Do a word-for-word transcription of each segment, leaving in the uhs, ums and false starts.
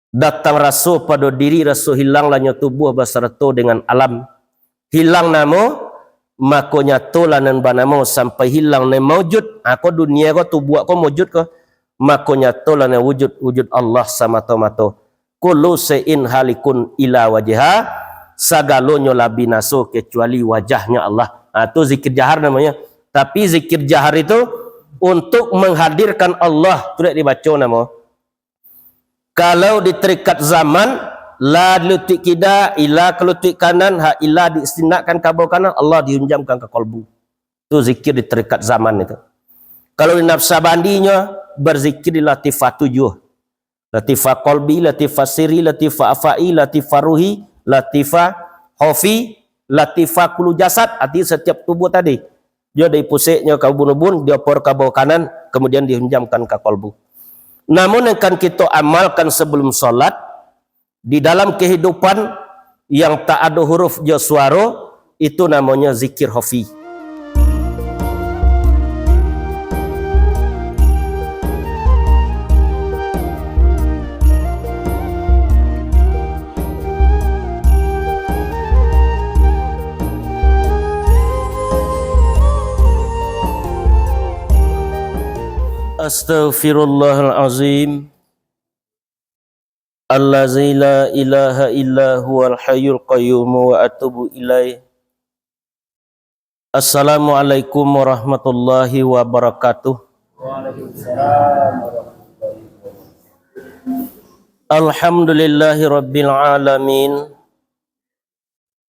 Datang raso pado diri, raso hilang lah nyo tubuah basarato dengan alam. Hilang namo, mako nyatolah nan banamo sampai hilang nan maujud. Ha, ko dunia ko, tubuah ko maujud ko. Mako nyatolah nan wujud, wujud Allah samato-mato. Kullu syai'in halikun illa wajha, sagalonyo lah binaso kecuali wajahnya Allah. Ha, tu zikir jahar namonyo. Tapi zikir jahar itu untuk menghadirkan Allah, tu dak dibaco namo. Kalau di tarikat zaman, la di lutuik kida, ila ka lutuik kanan, ha, ila diistinadkan ka bawah kanan, Allah dihunjamkan ka kolbu. Tu zikir di tarikat zaman itu. Kalau di nafsabandinyo, berzikir di latifah tujuh. Latifah kolbi, latifah siri, latifah afai, latifah ruhi, latifah hofi, latifah kulu jasad, arti setiap tubuh tadi. Dio dari puseknyo ka ubun-ubun, diopor ka bawah kanan, kemudian dihunjamkan ka kolbu. Namun yang kan kito amalkan sebelum sholat, di dalam kehidupan yang tak ado huruf jo suaro, itu namonyo zikir hofi. Astaghfirullahalazim. Allazi la ilaha illa huwal hayyul qayyum wa atubu ilaih. Assalamualaikum warahmatullahi wabarakatuh. Alhamdulillahi rabbil alamin.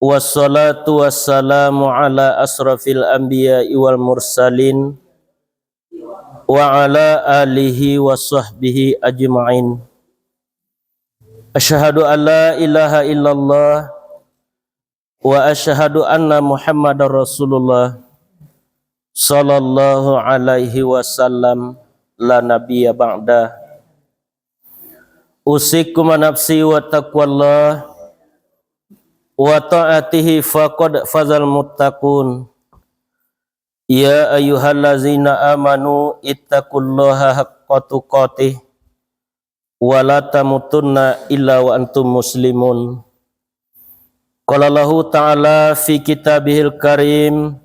Wassalatu wassalamu ala asrafil anbiya'i wal mursalin, wa ala alihi wa sahbihi ajma'in. Asyhadu an la ilaha illallah, wa asyhadu anna Muhammadar Rasulullah, sallallahu alaihi wasallam, la nabiyya ba'da. Usikum wa nafsi wa taqwallah, wa ta'atihi faqad fazal muttaqun. Ya ayyuhallazina amanu ittaqullaha haqqa tuqatih, wa la tamutunna illa wa antum muslimun. Qala Allahu ta'ala fi kitabihil karim,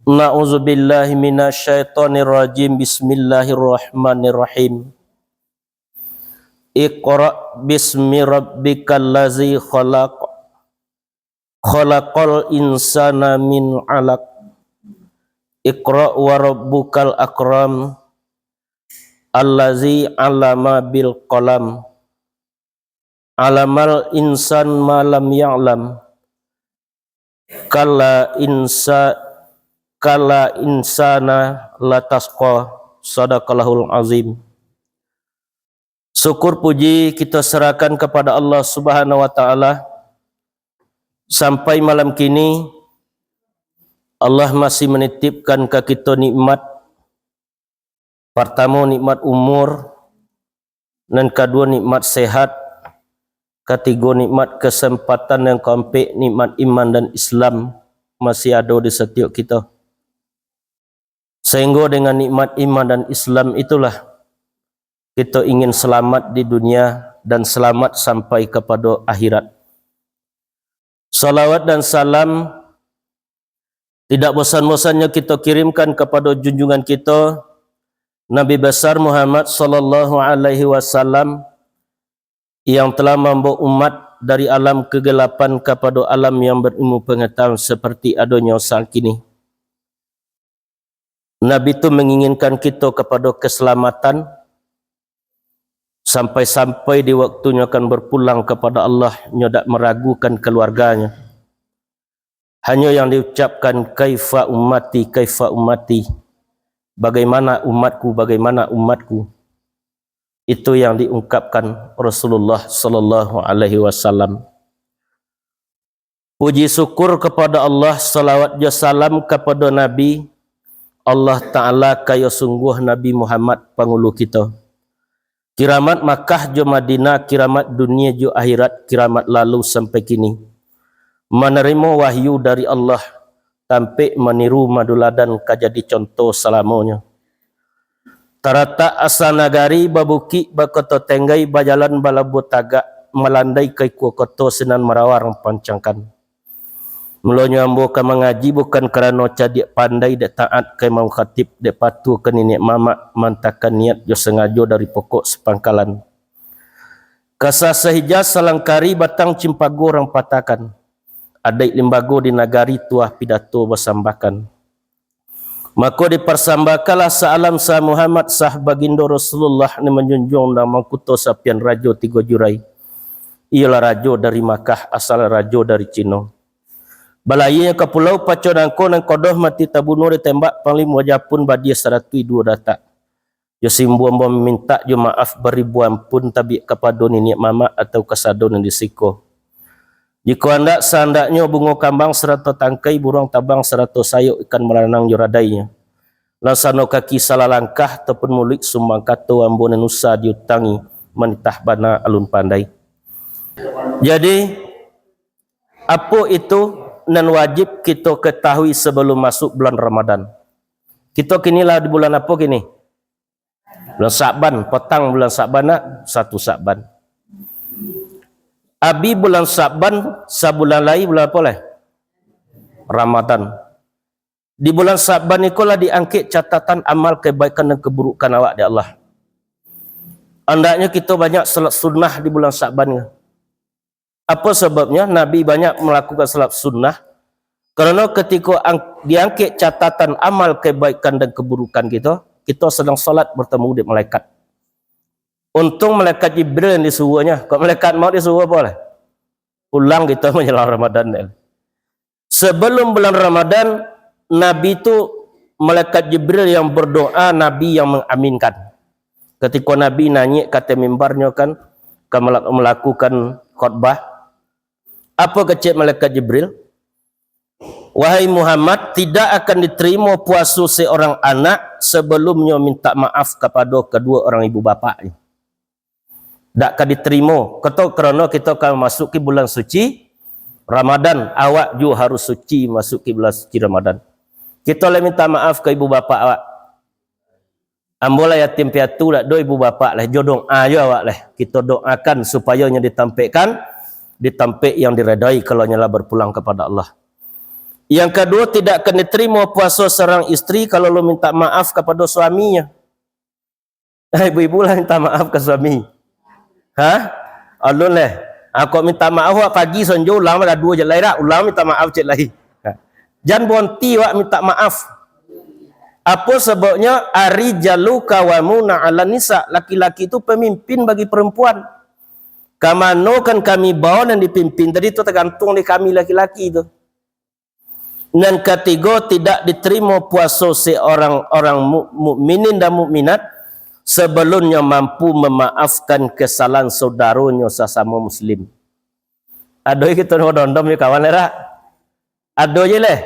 na'udzubillahi minasyaitonirrajim. Bismillahirrahmanirrahim. Iqra bismi rabbikal ladzi khalaq. Khalaqal insana min 'alaq. Iqra wa rabbukal akram. Allazi 'allama bil qalam. 'Allamal insan ma lam ya'lam. Kalla insa-, kalla insana latasqa. Sadaqallahul azim. Syukur puji kita serahkan kepada Allah Subhanahu wa Ta'ala. Sampai malam kini, Allah masih menitipkan ka kita nikmat. Partamo, nikmat umur. Nan kaduo, nikmat sehat. Katigo, nikmat kesempatan. Yang kaampek, nikmat iman dan Islam masih ado di satiok kito. Sahinggo dengan nikmat iman dan Islam itulah, kito ingin selamat di dunia dan selamat sampai kapado akhirat. Salawat dan salam tidak bosan-bosannyo kito kirimkan kapado junjungan kito, Nabi Besar Muhammad sallallahu alaihi wasallam, yang telah mambawa umat dari alam kegelapan kapado alam yang berilmu pengetahuan seperti adonyo saat kini. Nabi tu menginginkan kito kapado keselamatan, sampai-sampai di waktunyo akan berpulang kapado Allah, nyo dak meragukan keluarganyo. Hanyo yang diucapkan, "Kaifa ummati, kaifa ummati?" Bagaimana umatku, bagaimana umatku? Itu yang diungkapkan Rasulullah sallallahu alaihi wasallam. Puji syukur kapado Allah, salawat jo salam kapado Nabi, Allah Ta'ala kayo sungguah Nabi Muhammad pangulu kito. Kiramat Makkah jo Madinah, kiramat dunia jo akhirat, kiramat lalu sampai kini. Manarimo wahyu dari Allah, tampek maniru maduladan ka jadi contoh salamonyo. Taratak asa nagari, babukik, bakoto tenggai, bajalan balabuah tagak, malandai ka ikua koto sinan marawang pancangkan. Mulonyo ambo ka mangaji bukan karano cadiak pandai dek taat ka imam khatib, dek patuah ka niniak mamak, mantakan niat jo sangajo dari pokok sapangkalan. Kasa sahija salangkari batang cimpago urang patakan. Adaik limbago di nagari tuah pidato basambakan. Mako diparsambahkanlah saalam sa Muhammad sah bagindo Rasulullah nan manjunjuang nan mangkuto sapian rajo tigo jurai. Iyolah rajo dari Makkah asal rajo dari Cino. Balayia ka pulau Paco nangko nan kodoh mati tabunuah ditembak panglimo Japun badia saratuih duo datak. Jo simbuang mamintak jo maaf baribuan pun tabiak kapado niniak mamak atau kasado nan di siko. Jikok andak saandaknyo bungo kambang sarato tangkai, buruang tabang sarato sayok ikan baranang jo radainyo. Laksano kaki salah langkah ataupun muluik sumbang kato, ambo nan usah diutangi, manitah bana alun pandai. Jadi, apo itu nan wajib kito katahui sabalum masuk bulan Ramadan? Kito kini lah di bulan apo kini? Bulan Sa'ban, patang bulan Sa'ban nak, satu Sa'ban. Abih bulan Sa'ban, sabulan lai bulan apo lai? Ramadan. Di bulan Sa'ban iko lah diangkek catatan amal kebaikan dan keburukan awak dek Allah. Andaknyo kito banyak salat sunnah di bulan Sa'ban ni. Apo sababnyo Nabi banyak malakukan salat sunnah? Karano katiko ang-, diangkek catatan amal kebaikan dan keburukan kito, kito sadang salat batamu dek malaikat. Untung malaikat Jibril nan disuruahnyo, kok malaikat maut disuruah apo lah? Pulang kito manjalang Ramadan. Sabalum bulan Ramadan, Nabi tu, malaikat Jibril yang berdoa, Nabi yang mengaminkan. Katiko Nabi naiak ka ateh mimbarnyo kan, ka mela-, malakukan khotbah, apo kecek malaikat Jibril? "Wahai Muhammad, tidak akan diterima puaso seorang anak sabalumnyo minta maaf kapado kaduo orang ibu bapaknyo." Dak ka diterimo. Kato karano kito ka masuki bulan suci Ramadan, awak juo harus suci masuki bulan suci Ramadan. Kito lai minta maaf ka ibu bapak awak. Ambo lah yatim piatu, dak do ibu bapak lah, jo doa jo awak lah. Kito doakan supayo nyo ditampekkan di tampek yang diredai kalau nyo lah berpulang kepada Allah. Yang kaduo, tidak akan diterimo puaso seorang isteri kalau lo minta maaf kapado suaminyo. Ibu-ibu lah minta maaf ka suami. Ha? Alun leh. Ha, kok minta maaf wak pagi sonjo ulang lah duo je lai dak? Ulang minta maaf cek lai. Ha. Jan bonti wak minta maaf. Apo sababnyo? Ar-rijalu qawwamuna 'alan nisa. Laki-laki tu pemimpin bagi perempuan. Ka mano kan kami bawa nan dipimpin tadi tu tagantuang di kami laki-laki tu. Nan katigo, tidak diterimo puaso seorang orang mu-, mukminin dan mukminat sabalumnyo mampu mamaafkan kasalahan saudaronyo sasamo muslim. Ado kito nan badondom jo kawan, dak? Ado je leh.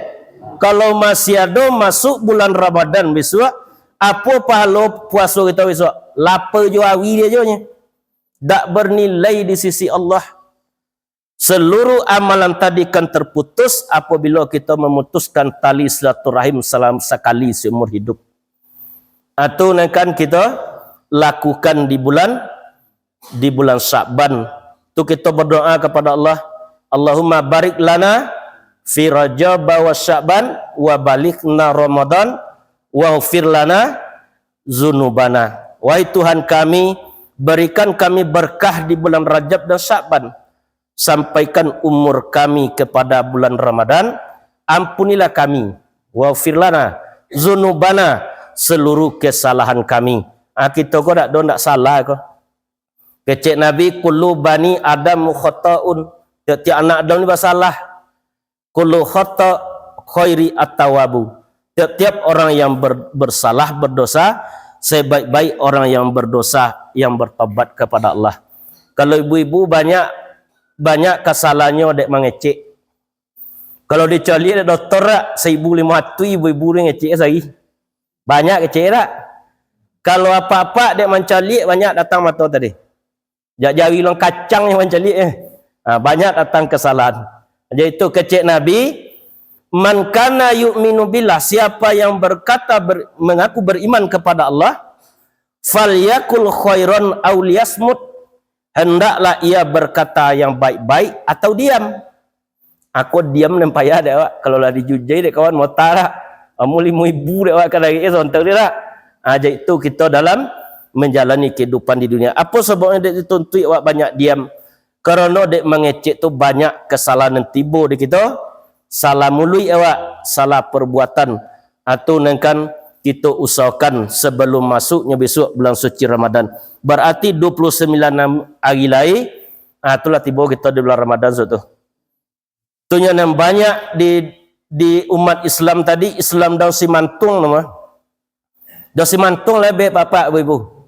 Kalau masih ado masuk bulan Ramadan bisuak, apo pahalo puaso kito bisuak? Lapa jo awi dia jo nyo. Dak bernilai di sisi Allah. Seluruh amalan tadi kan terputus apabila kita memutuskan tali silaturahim salam sakali seumur hidup. Atau nan kan kita lakukan di bulan, di bulan Sya'ban. Tu kita berdoa kepada Allah, "Allahumma barik lana fi Rajab wa Sya'ban wa balighna Ramadan waghfir lana zunubana." Wahai Tuhan kami, berikan kami berkah di bulan Rajab dan Sya'ban. Sampaikan umur kami kepada bulan Ramadan, ampunilah kami, waghfir lana, zunubana, seluruh kesalahan kami. Ah, kito ko dak do ndak salah ko. Kecek Nabi, "Kullu bani Adam khata'un." Tiap-tiap anak Adam ni basalah. "Kullu khata' khairi at-tawabu." Tiap-tiap orang yang ber-, bersalah, berdosa, sebaik-baik orang yang berdosa, yang bertobat kepada Allah. Kalau ibu-ibu banyak, banyak kasalahannyo dek mangecek. Kalau dicaliak dek doktor dak, saribu limo ratuih ibu-ibu ni ngecek sehari. Banyak kecek dak? Kalau apak-apak dek mancaliak, banyak datang mato tadi. Jak jari ulang kacang nyo mancaliak, eh. Ha, banyak datang kesalahan. Jadi itu kecek Nabi, "Man kana yu'minu billah," siapa yang berkata ber-, mengaku beriman kepada Allah, "Falyakul khairan aw liyasmut." Hendaklah ia berkata yang baik-baik atau diam. Ako diam nan payah dek awak. Kalau lah dijujai dek kawan mota lah. Amu limo ibu dek awak ka dari eh sontak dia lah. Ha, jadi tu kita dalam menjalani kehidupan di dunia. Apa sebabnya dek dituntuik awak banyak diam? Karano dek mangecek tu banyak kesalahan nan tibo di kita. Salah muluik awak, salah perbuatan. Atau nan kan kita usahakan sebelum masuknya besok bulan suci Ramadan. Berarti dua puluh sembilan hari lai, ha, itulah tibo kita di bulan Ramadan suatu. Tu nyo nan banyak di, di umat Islam tadi, Islam daun simantung nama. Daun simantung lebih bapak ibu.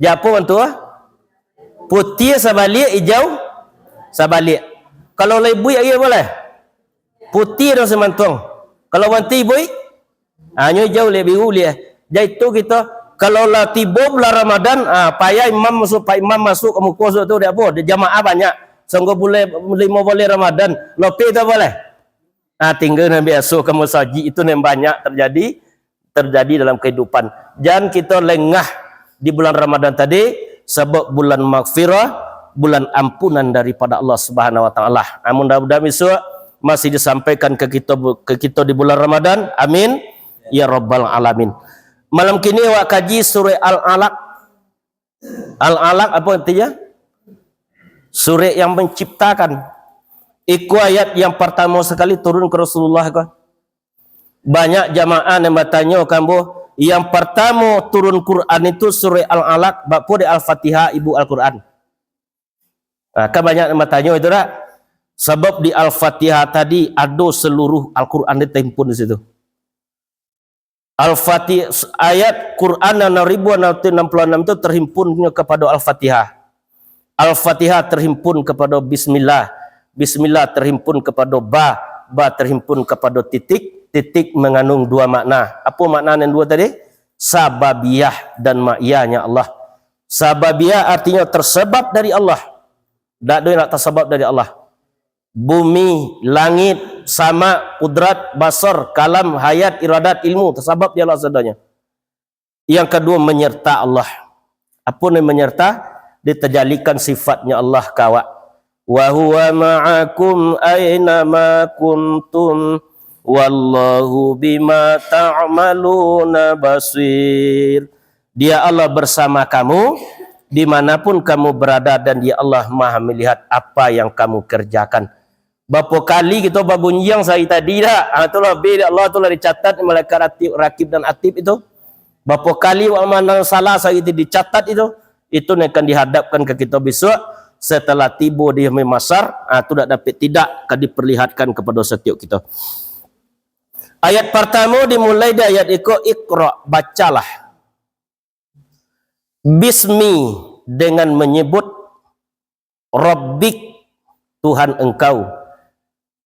Japo mantu ah? Putih sabalik, ijau sabalik. Kalau lebih aia boleh? Putih daun simantung. Kalau wanti bui, ha, nyo ijau leh, biru leh. Jadi tu kita, kalau lah tibo bulan Ramadan, ha, payah imam masuk, pak imam masuk ka muko suatu, dek apo? Dek jamaah banyak. Sanggo bulan limo bulan Ramadan, lopi tu boleh. Ha, tingga nan biaso ka masajik itu nan banyak terjadi, terjadi dalam kehidupan. Jan kita lengah di bulan Ramadan tadi, sabab bulan maghfirah, bulan ampunan daripada Allah Subhanahu wa Taala. Ha, mudah-mudahan besok masih disampaikan ke kita, ke kita di bulan Ramadan. Amin ya rabbal alamin. Malam kini awak kaji surah Al-Alaq. Al-Alaq apa artinya? Surah yang menciptakan. Iko ayat yang pertama sekali turun ke Rasulullah ko. Banyak jamaah yang batanyo ka ambo, yang partamo turun Quran itu surah Al-Alaq, bak pun di Al-Fatihah ibu Al-Quran. Nah, kan banyak yang batanyo itu dak? Sabab di Al-Fatihah tadi ado seluruh Al-Quran di tahimpun di situ. Al-Fatihah, ayat Quran nan ribu enam ratus enam puluh enam itu terhimpunnyo kepada Al-Fatihah. Al-Fatihah terhimpun kepada Bismillah. Bismillah terhimpun kepada ba. Ba terhimpun kepada titik. Titik mengandung dua makna. Apa makna nan dua tadi? Sababiah dan ma'iahnya Allah. Sababiah artinya tersebab dari Allah. Dak ado yang nak tersebab dari Allah. Bumi, langit, sama, kudrat, basar, kalam, hayat, iradat, ilmu, tasabab di Allah sadonyo. Yang kedua, menyerta Allah. Apo nan menyerta? Ditajalikan sifatnya Allah ka awak. "Wa huwa ma'akum aina ma kuntum, wallahu bima ta'maluna basir." Dia Allah bersama kamu, dimanapun kamu berada, dan Dia Allah Maha Melihat apa yang kamu kerjakan. Bapo kali kito bagunjiang sahari tadi dah? Ha, tu lah, be, Allah tu lah dicatat, malaikat Ratib, Rakib dan Atib itu. Bapo kali wak mandang salah sahari itu dicatat itu, itu nan akan dihadapkan ka kito besok, setelah tibo di Mahsyar, ha, tu dak dapek tidak ka diperlihatkan kepada setiap kito. Ayat partamo dimulai di ayat iko, "Iqra," bacalah. "Bismi," dengan menyebut Rabbik, Tuhan engkau,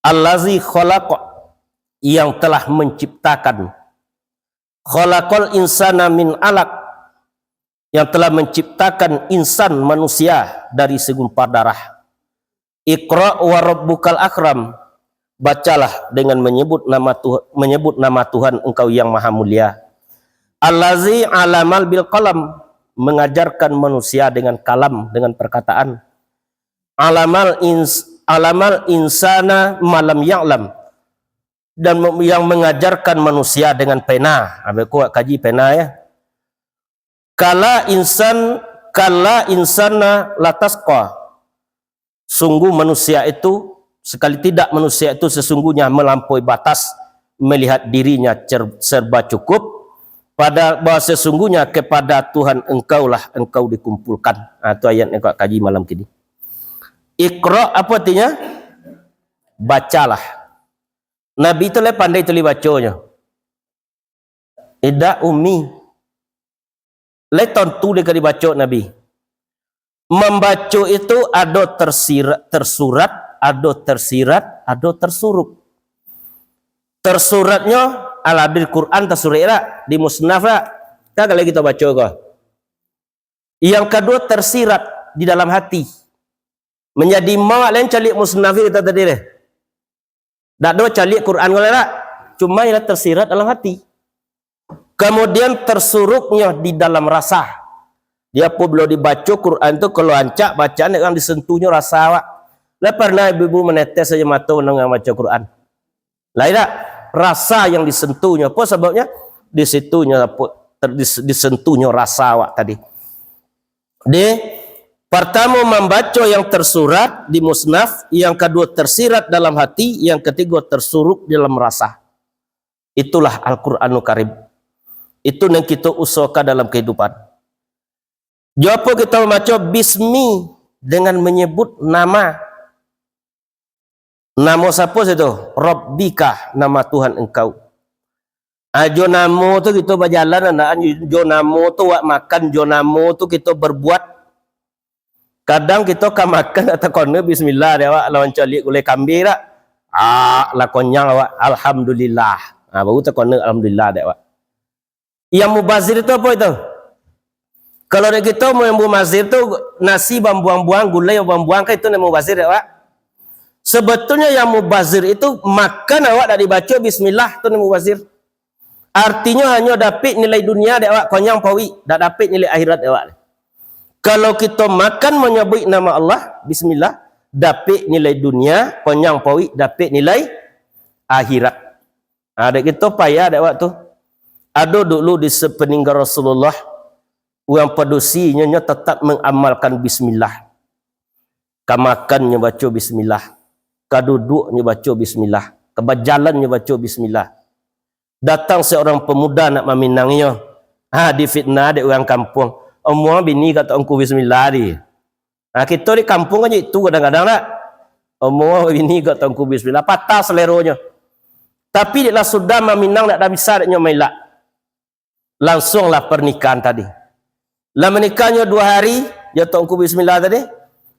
"allazi khalaq," yang telah menciptakan, "khalaqal insana min alaq," yang telah menciptakan insan, manusia, dari segumpal darah. "Iqra wa rabbukal akram," bacalah dengan menyebut nama Tuh-, menyebut nama Tuhan engkau yang maha mulia. "Allazi alamal bil qalam," mengajarkan manusia dengan kalam, dengan perkataan. "Alamal ins-, alamal insana malam ya'lam," dan mem-, yang mengajarkan manusia dengan pena. Abis ko kaji pena ya. "Kala insan, kala insana latasqa." Sungguh manusia itu, sekali tidak manusia itu sesungguhnya melampaui batas, melihat dirinya cer-, serba cukup, pada bahwa sesungguhnya kepada Tuhan engkaulah engkau dikumpulkan. Ha, tu ayat yang kau kaji malam kini. Iqra apa artinya? Bacalah. Nabi tu lah pandai tuli baconyo. Indak umi. Lai tantu dek ka dibaco Nabi. Mambaco itu ado tersira-, tersurat, ado tersirat, ado tersuruk. Tersuratnyo, alah di Quran tersurat lah, di musnaf lah. Kan kalau kita baco ko. Yang kedua tersirat di dalam hati. Menjadi ma lain caliak musnaf kita tadi deh. Dak ado caliak Quran ko lah dak. Cuma ialah tersirat dalam hati. Kemudian tersuruknya di dalam rasa. Di apo, bilo dibaco Quran tu, kalau rancak bacaan, dek urang disentuhnyo rasa awak. Lah pernah ibu-ibu manetes aia mato nan urang baco Quran? Lai dak? Rasa yang disentuhnyo. Apo sababnyo? Di situnyo apo, ter-, dis-, disentuhnyo rasa awak tadi. Di, pertamo mambaco yang tersurat di musnaf, yang kaduo tersirat dalam hati, yang katigo tersurup dalam rasa. Itulah Al-Quranul Karim. Itu nan kito usahakan dalam kehidupan. Jo apo kito mambaco bismi? Dengan menyebut nama. Namo siapo situ? Rabbika, nama Tuhan engkau. Ah, jo namo tu kito bajalan, andakan jo namo tu awak makan, jo namo tu kito berbuat. Kadang kito ka makan dak takona bismillah dek awak, lah mancaliak gulai kambiang dak? Ah, lah konyang awak, alhamdulillah. Ah, baru takona alhamdulillah dek awak. Yang mubazir itu apo itu? Kalau dek kito, yang mubazir tu nasi bambuang-buang, gulai bambuang, kan itu nan mubazir, dek awak? Sebetulnyo yang mubazir itu makan awak dak dibaco bismillah, tu nan mubazir. Artinyo hanyo dapek nilai dunia dek awak, konyang pauik, dak dapek nilai akhirat dek awak. Kalau kito makan manyabuik nama Allah, bismillah, dapek nilai dunia, konyang pauik, dapek nilai akhirat. Ha, dek kito payah dek awak tu. Ado dulu di sapaningga Rasulullah, urang padusi nyo, nyo tatap mangamalkan bismillah. Ka makan nyo baco bismillah, ka duduak nyo baco bismillah, ka bajalan nyo baco bismillah. Datang seorang pemuda nak maminang nyo. Ha, difitnah dek urang kampuang. Omuah bini ka Tuangku bismillah di. Ha, kito di kampuang kan itu kadang-kadang dak. Omuah bini ka Tuangku bismillah, patah saleronyo. Tapi dek lah sudah maminang, dak ado bisa dek nyo mailak. Langsuanglah pernikahan tadi. Lah manikahnyo duo hari, jo Tuangku bismillah tadi,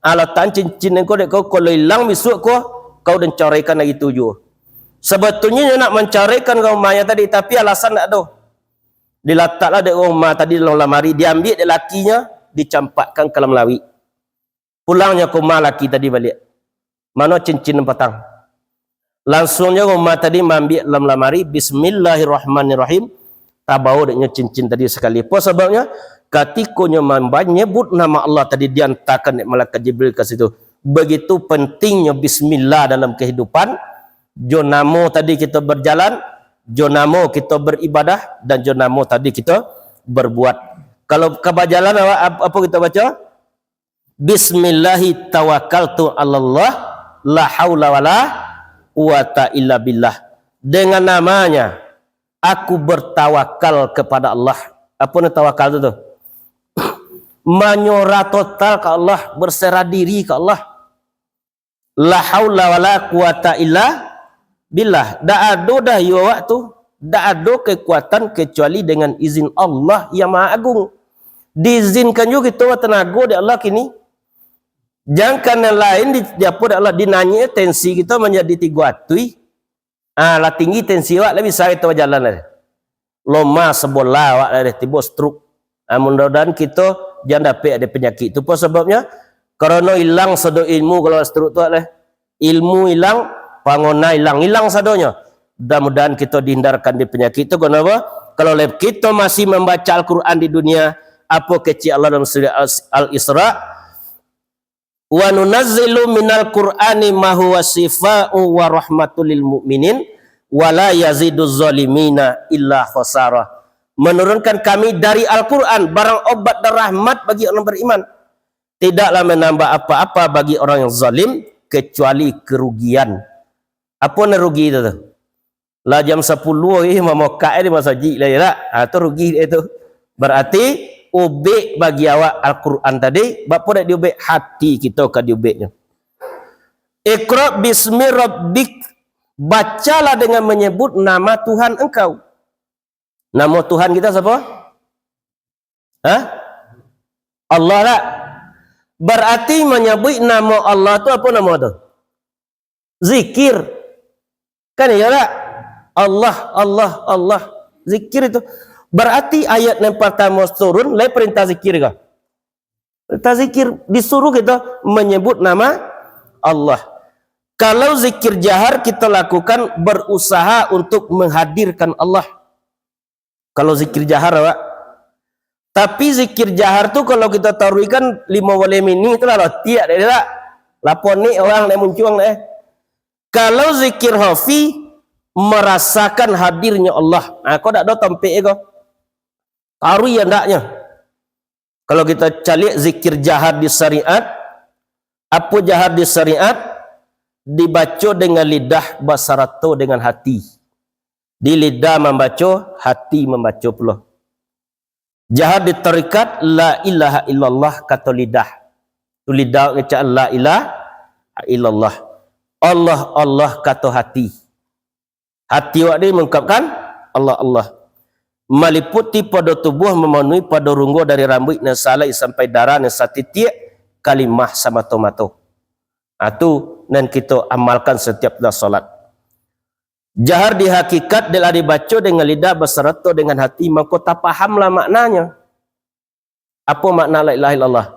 ah, latakan cincin ko dek ko, kalau ilang bisuak ko, kau den caraikan ari tu juo. Sabetulnyo nyo nak mancaraikan ka umahnyo tadi, tapi alasan dak ado. Dilataklah dek urang umah tadi dalam lamari, diambiak dek lakinyo, dicampakkan ka dalam lawik. Pulangnyo ka umah laki tadi baliak. Mano cincin nan patang? Langsuangnyo ka umah tadi maambiak dalam lamari, bismillahirrahmanirrahim, tabao dek nyo cincin tadi sakali. Apo sababnyo? Katiko nyo mamba-, nyebut nama Allah tadi, diantakan dek malaikat Jibril ka situ. Begitu pentingnyo bismillah dalam kehidupan. Jo namo tadi kito berjalan, jo namo kito beribadah, dan jo namo tadi kito berbuat. Kalau ka bajalan awak, ap-, apo kito baco? Bismillahi tawakkaltu 'alallah, la haula wala quwata illa billah. Dengan namanya, aku bertawakal kepada Allah. Apo nan tawakal tu, tu? Manyerah total ka Allah, berserah diri ka Allah. La haula wala quwata illa billah. Dak ado dayo awak tu, dak ado kekuatan kecuali dengan izin Allah yang Maha Agung. Diizinkan juo kito batanago dek Allah kini. Jankan nan lain di, di apo dek Allah, dinaiak tensi kito manjadi tigo atuih. Ah, lah tinggi tensi awak, lah bisa kito bajalan lai. Loma sabolah awak lai, tibo stroke. Ah, mudah-mudahan kito jan dapek ado panyakik tu. Apo sababnyo? Karano ilang sado ilmu kalau stroke tu lai. Ilmu ilang, pangona ilang, ilang sadonyo. Mudah-mudahan kito dihindarkan di panyakik tu. Karano apo? Kalau lai kito masih mambaco Al-Quran di dunia, apo kecek Allah dalam surah Al-, Al-Isra, "Wa nunazzilu minal Qur'ani ma huwa syifa'u wa rahmatul lil mu'minin, wa la yaziduz zalimina illa khasara." Menurunkan Kami dari Al-Quran barang obat dan rahmat bagi orang beriman. Tidaklah menambah apa-apa bagi orang yang zalim, kecuali kerugian. Apo nan rugi tu, tu? Lah jam sapuluah ih mamokak di masajik lah, ya tak? Ha, tu rugi dia tu. Berarti, ubek bagi awak Al-Quran tadi, bapa dak diubek? Hati kito ka diubeknyo. Iqra bismi rabbik, bacalah dengan menyebut nama Tuhan engkau. Namo Tuhan kito siapo? Hah? Allah tak? Berarti manyabuik namo Allah tu apo namo tu? Zikir. Kan iyo tak? Allah, Allah, Allah. Zikir itu. Berarti ayat nan partamo turun, lai perintah zikir ko? Perintah zikir, disuruh kito menyebut nama Allah. Kalau zikir jahar kito lakukan, berusaha untuk menghadirkan Allah. Kalau zikir jahar, awak, Tapi zikir jahar tu kalau kita taruihkan limo baleh minih tu lah lotiak dek dia tak? Lah ponek urang dek muncuang dek. Kalau zikir khafi, merasakan hadirnya Allah. Nah, ko dak ado tampek ko. Taruih andaknyo. Kalau kita caliak zikir jahar di syariat, apo jahar di syariat? Dibaco dengan lidah basarato dengan hati. Di lidah mambaco, hati mambaco pulo. Jahar di tarikat, la ilaha illallah kato lidah. Tu lidah ngecek la ilaha illallah. Allah, Allah kato hati. Hati awak ni mengungkapkan Allah, Allah. Maliputi pado tubuah, mamanuhi pado runggo dari rambuik nan sahalai sampai darah nan satitiak, kalimah samato-mato. Ha, tu nan kito amalkan satiap dah solat. Jahar di hakikat, dek lah dibaco dengan lidah basarato dengan hati, mangko tapahamlah maknanyo. Apo makna la ilaha illallah?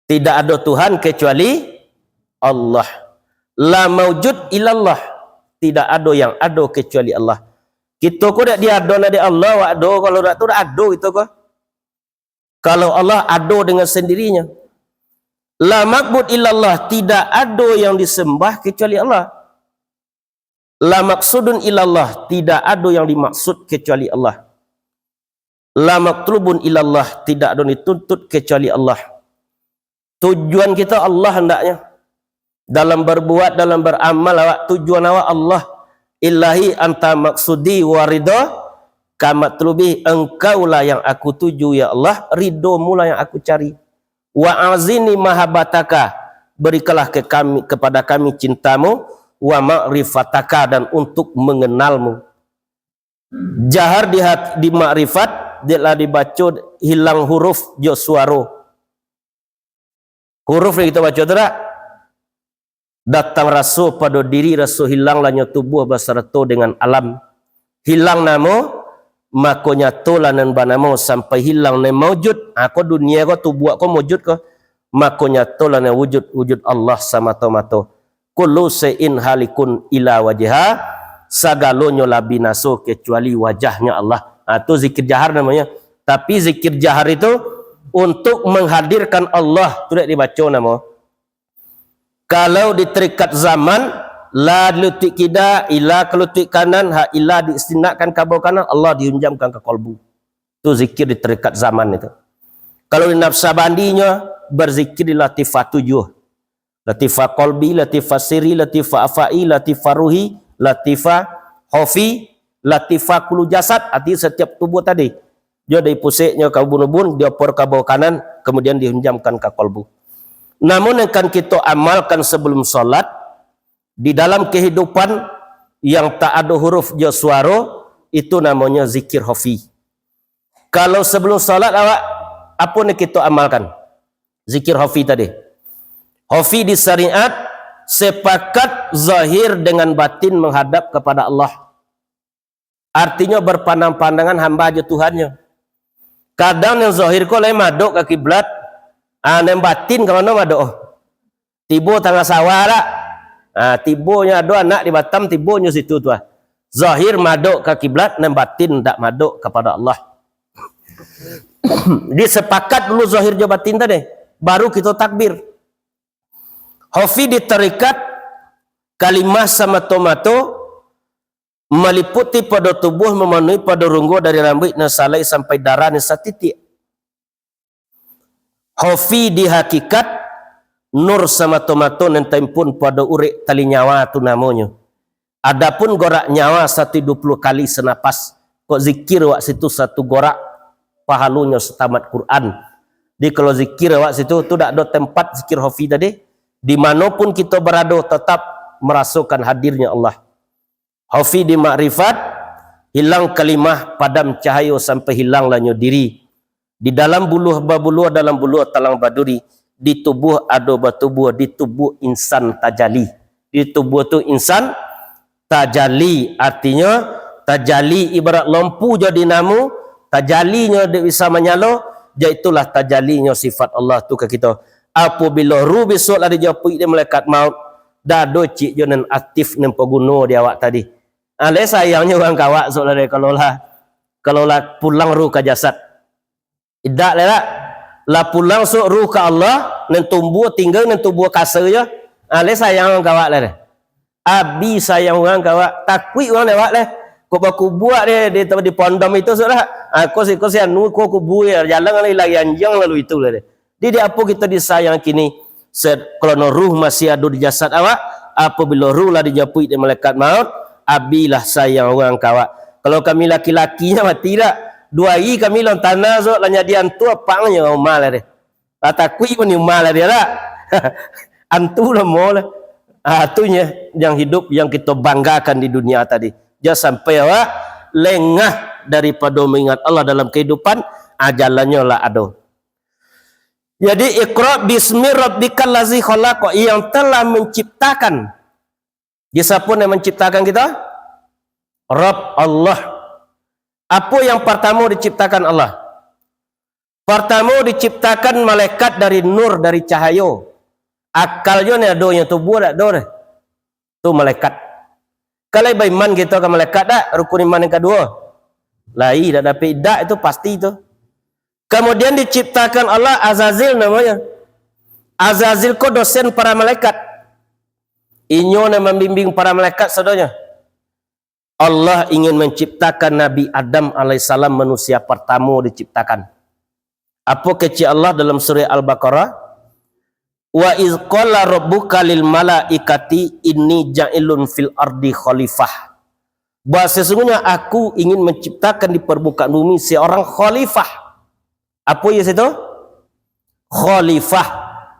Tidak ado Tuhan kecuali Allah. La maujud illallah. Tidak ado yang ado kecuali Allah. Kito ko dak diadoan dek Allah, wak ado, kalau dak tu dak ado kito ko. Kalau Allah ado dengan sendirinya. La ma'bud illallah, tidak ado yang disembah kecuali Allah. La maksudun illallah, tidak ado yang dimaksud kecuali Allah. La matlubun illallah, tidak ado dituntut kecuali Allah. Tujuan kita Allah hendaknya. Dalam berbuat, dalam beramal awak, tujuan awak Allah. Ilahi anta maksudi wa ridho ka matlubi, engkaulah yang aku tuju ya Allah, ridho-Mu lah yang aku cari. Wa azini mahabbataka, berikanlah ke kami, kepada kami cinta-Mu, wa ma'rifataka, dan untuk mengenal-Mu. Jahar di hat-, di makrifat, dek lah dibaco hilang huruf jo suaro. Huruf nan kito baco tu dak? Datang raso pado diri, raso hilang lah nyo tubuah basarato dengan alam. Hilang namo, mako nyatolah nan banamo, sampai hilang nan maujud. Ha, ko dunia ko, tubuah ko maujud ko. Mako nyatolah nan wujud, wujud Allah samato-mato. Kullu syai'in halikun illa wajha, sagalonyo lah binaso kecuali wajahnya Allah. Ha, tu zikir jahar namonyo. Tapi zikir jahar itu untuk menghadirkan Allah, tu dek dibaco namo. Kalau di tarikat zaman, la di lutuik kida, ila ka lutuik kanan, ha, ila diistinadkan ka bawah kanan, Allah dihunjamkan ka kolbu. Tu zikir di tarikat zaman itu. Kalau di Naqsabandinyo, berzikir di latifah tujuh. Latifah kolbi, latifah siri, latifah afai, latifah ruhi, latifah hofi, latifah kulu jasad, arti setiap tubuh tadi. Jo dari puseknyo ka ubun-ubun, diopor ka bawah kanan, kemudian dihunjamkan ka kolbu. Namun yang kan kito amalkan sebelum solat, di dalam kehidupan yang tak ado huruf jo suaro, itu namonyo zikir hofi. Kalau sebelum solat awak, apo ni kito amalkan? Zikir hofi tadi. Hofi di syariat, sepakat zahir dengan batin menghadap kepada Allah. Artinyo, berpandang-pandangan hamba jo Tuhannyo. Kadang nan zahir ko lai madok ka kiblat, ah, nan batin ka mano madok? Tibo tangah sawah lah. Ah, tibonyo ado anak di Batam, tibonyo situ tu ah. Zahir madok ka kiblat, nan batin dak madok kapada Allah. Disepakat dulu zahir jo batin tadi, baru kito takbir. Hofi di tarikat, kalimah samato-mato, maliputi pado tubuah, mamanuhi pado runggo dari rambuik nan salai sampai darah nan satitiak. Hofi di hakikat, nur samato-mato nan taimpun pado urek tali nyawa tu namonyo. Adapun gorak nyawa satu duo puluah kali sanapas, kok zikir awak situ satu gorak, pahalonyo satamat Quran. Jadi kalau zikir awak situ, tu dak ado tempat zikir hofi tadi. Di mano pun kito barado, tatap marasokan hadirnyo Allah. Hofi di makrifat, hilang kalimah, padam cahayo sampai hilang lah nyo diri. Di dalam buluah babuluah, dalam buluah talang baduri. Di tubuah ado batubuah, di tubuah insan tajali. Di tubuah tu insan tajali, artinyo tajali ibarat lompu jo dinamo, tajalinyo dek bisa manyalo, jan itulah tajalinyo sifat Allah tu ka kito. Apabilo ruh bisuak lah dijapuik dek malaikat maut, dak ado ciek jo nan aktif nan paguno di awak tadi. Alai sayangnyo urang ka awak, saudara, kalau lah, kalau lah pulang ruh ka jasad. Indak lai dak. Lah pulang sok ruh ka Allah, nan tubuah tingga, nan tubuah kasa jo. Ah, lai sayang ka awak lai deh. Abi sayang urang ka awak, takuik urang dek awak deh. Kok bakubua deh di, di pondam itu sudah. Ah, ko si, ko si anu, ko kubua, jalan lai lari anjiang lalu itu lah deh. Di, di apo kito disayang kini? Se-, kalau ruh masih ado di jasad awak, apabilo ruh lah dijapuik dek malaikat maut, abilah sayang urang ka awak. Kalau kami laki-lakinyo mati dak, duo ari kami lom tanah sok lah nyadi antu apak nyo umah lah deh. Lah takuik pun umah lah dia dak. Antu lah mo lah. Ah, tu nyo yang hidup yang kito banggakan di dunia tadi. Jan sampai awak lengah daripado maingat Allah dalam kehidupan, ah, jalannyo lah ado. Jadi, "Iqra bismi rabbikal ladzi khalaq," yang telah menciptakan. Di siapa yang menciptakan kita? Rabb Allah. Apa yang pertama diciptakan Allah? Pertama diciptakan malaikat dari nur, dari cahayo. Akalnyo ni ado, yang tubuah dak ado deh. Tu malaikat. Kalau baiman kita ka malaikat dak? Rukun iman yang kedua. Lai, dak dapik dak itu pasti tu. Kemudian diciptakan Allah Azazil namanya. Azazil ko dosen para malaikat. Inyo nan mambimbing para malaikat sadonyo. Allah ingin menciptakan Nabi Adam alaihissalam, manusia pertama diciptakan. Apo kecek Allah dalam surah Al-Baqarah? "Wa iz qala rabbuka lil malaikati inni ja'ilun fil ardi khalifah." Bahwa sesungguhnya Aku ingin menciptakan di permukaan bumi seorang khalifah. Apo iyo situ? Khalifah.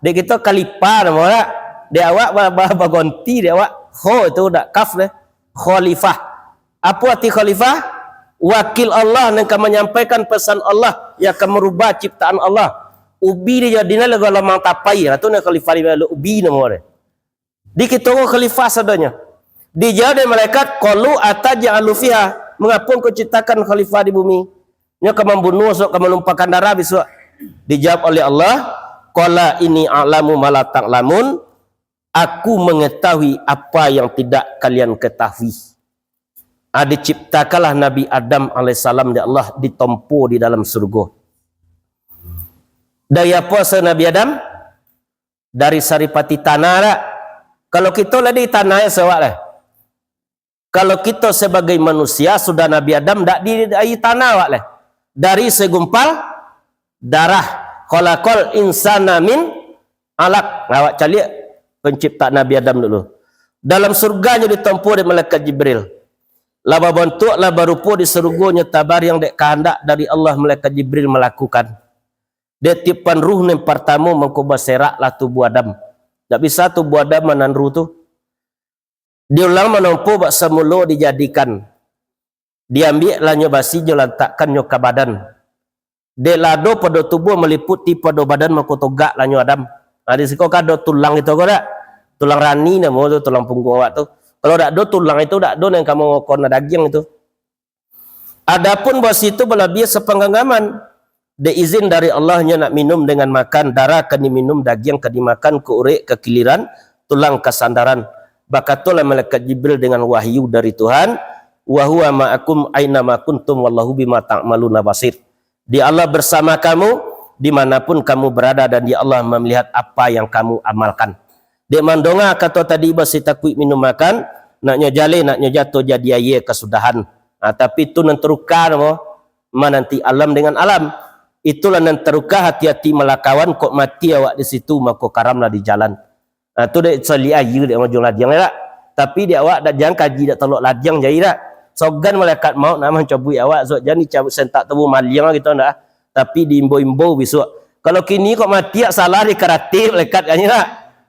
Dek kito khalifah namo dak? Dek awak ba-, ba-, bagonti dek awak. Kho itu dak kaf deh. Khalifah. Apo arti khalifah? Wakil Allah nan ka manyampaikan pesan Allah, yang ka marubah ciptaan Allah. Ubi dijadinyo lagu lamang tapai, lah tu nan khalifah di ubi namo deh. Di kito ko khalifah sadonyo. Dijawab dek malaikat, "Qalu ataj'alu fiha, mangapa Engkau ciptakan khalifah di bumi? Nyo ka mambunuh, sok ka manumpahkan darah bisuak." Dijawab oleh Allah, "Qala inni a'lamu ma la ta'lamun, Aku mengetahui apa yang tidak kalian ketahui." Ah, diciptakanlah Nabi Adam alaihissalam dek Allah, ditompo di dalam surga. Dari apa asal Nabi Adam? Dari saripati tanah dak? Kalau kito lah di tanah yang sewak lah. Kalau kito sebagai manusia, sudah Nabi Adam dak di, dari tanah awak lah. Dari segumpal darah. Khalaqal insana min alaq. Awak caliak pencipta Nabi Adam dulu. Dalam surga nyo ditompo dek malaikat Jibril. Lah babantuak, lah barupo di sarugo nyo tabariang dek kahandak dari Allah, malaikat Jibril malakukan. Dek tiupan ruh nan partamo mangko baseraklah tubuah Adam. Dak bisa tubuah Adam mananru tu. Diulang manompo bak samulo dijadikan. Diambiaklah nyo basi, nyo lantakkan nyo ka badan. Dek lah ado pado tubuah maliputi pado badan, mangko togaklah nyo Adam. Ha, di siko kan ado tulang itu ko dak? Tulang rani namo tu, tulang pungguang awak tu. Kalau dak ado tulang itu, dak ado nan ka mangokon dagiang itu. Adapun basi tu balabiah sapanganggaman, dek izin dari Allah nyo nak minum dengan makan, darah ka diminum, dagiang ka dimakan, ka urek ka kiliran, tulang ka sandaran. Bakatolah malaikat Jibril dengan wahyu dari Tuhan, "Wa huwa ma'akum aina ma kuntum wallahu bima ta'maluna basir." Di Allah bersama kamu, di mana pun kamu berada, dan di Allah melihat apa yang kamu amalkan. Dek mandonga kato tadi, basi takuik minum makan, nak nyo jaleh, nak nyo jatuh jadi aia kasudahan. Ha, tapi tu nan taruka namo, mananti alam dengan alam. Itulah nan taruka, hati-hati malakawan, kok mati awak di situ, mako karamlah di jalan. Ha, tu dek saliak aia dek ujung ladiang dak. Tapi dek awak dak, jan kaji dak tolok ladiang jai dak. Sogan malaikat maut nak mancabuik awak, sok jan dicabut sentak tubuh maliang gitu ndak. Tapi diimbau-imbau bisuak. Kalau kini kok mati, dak salah di karate malaikat kan dak.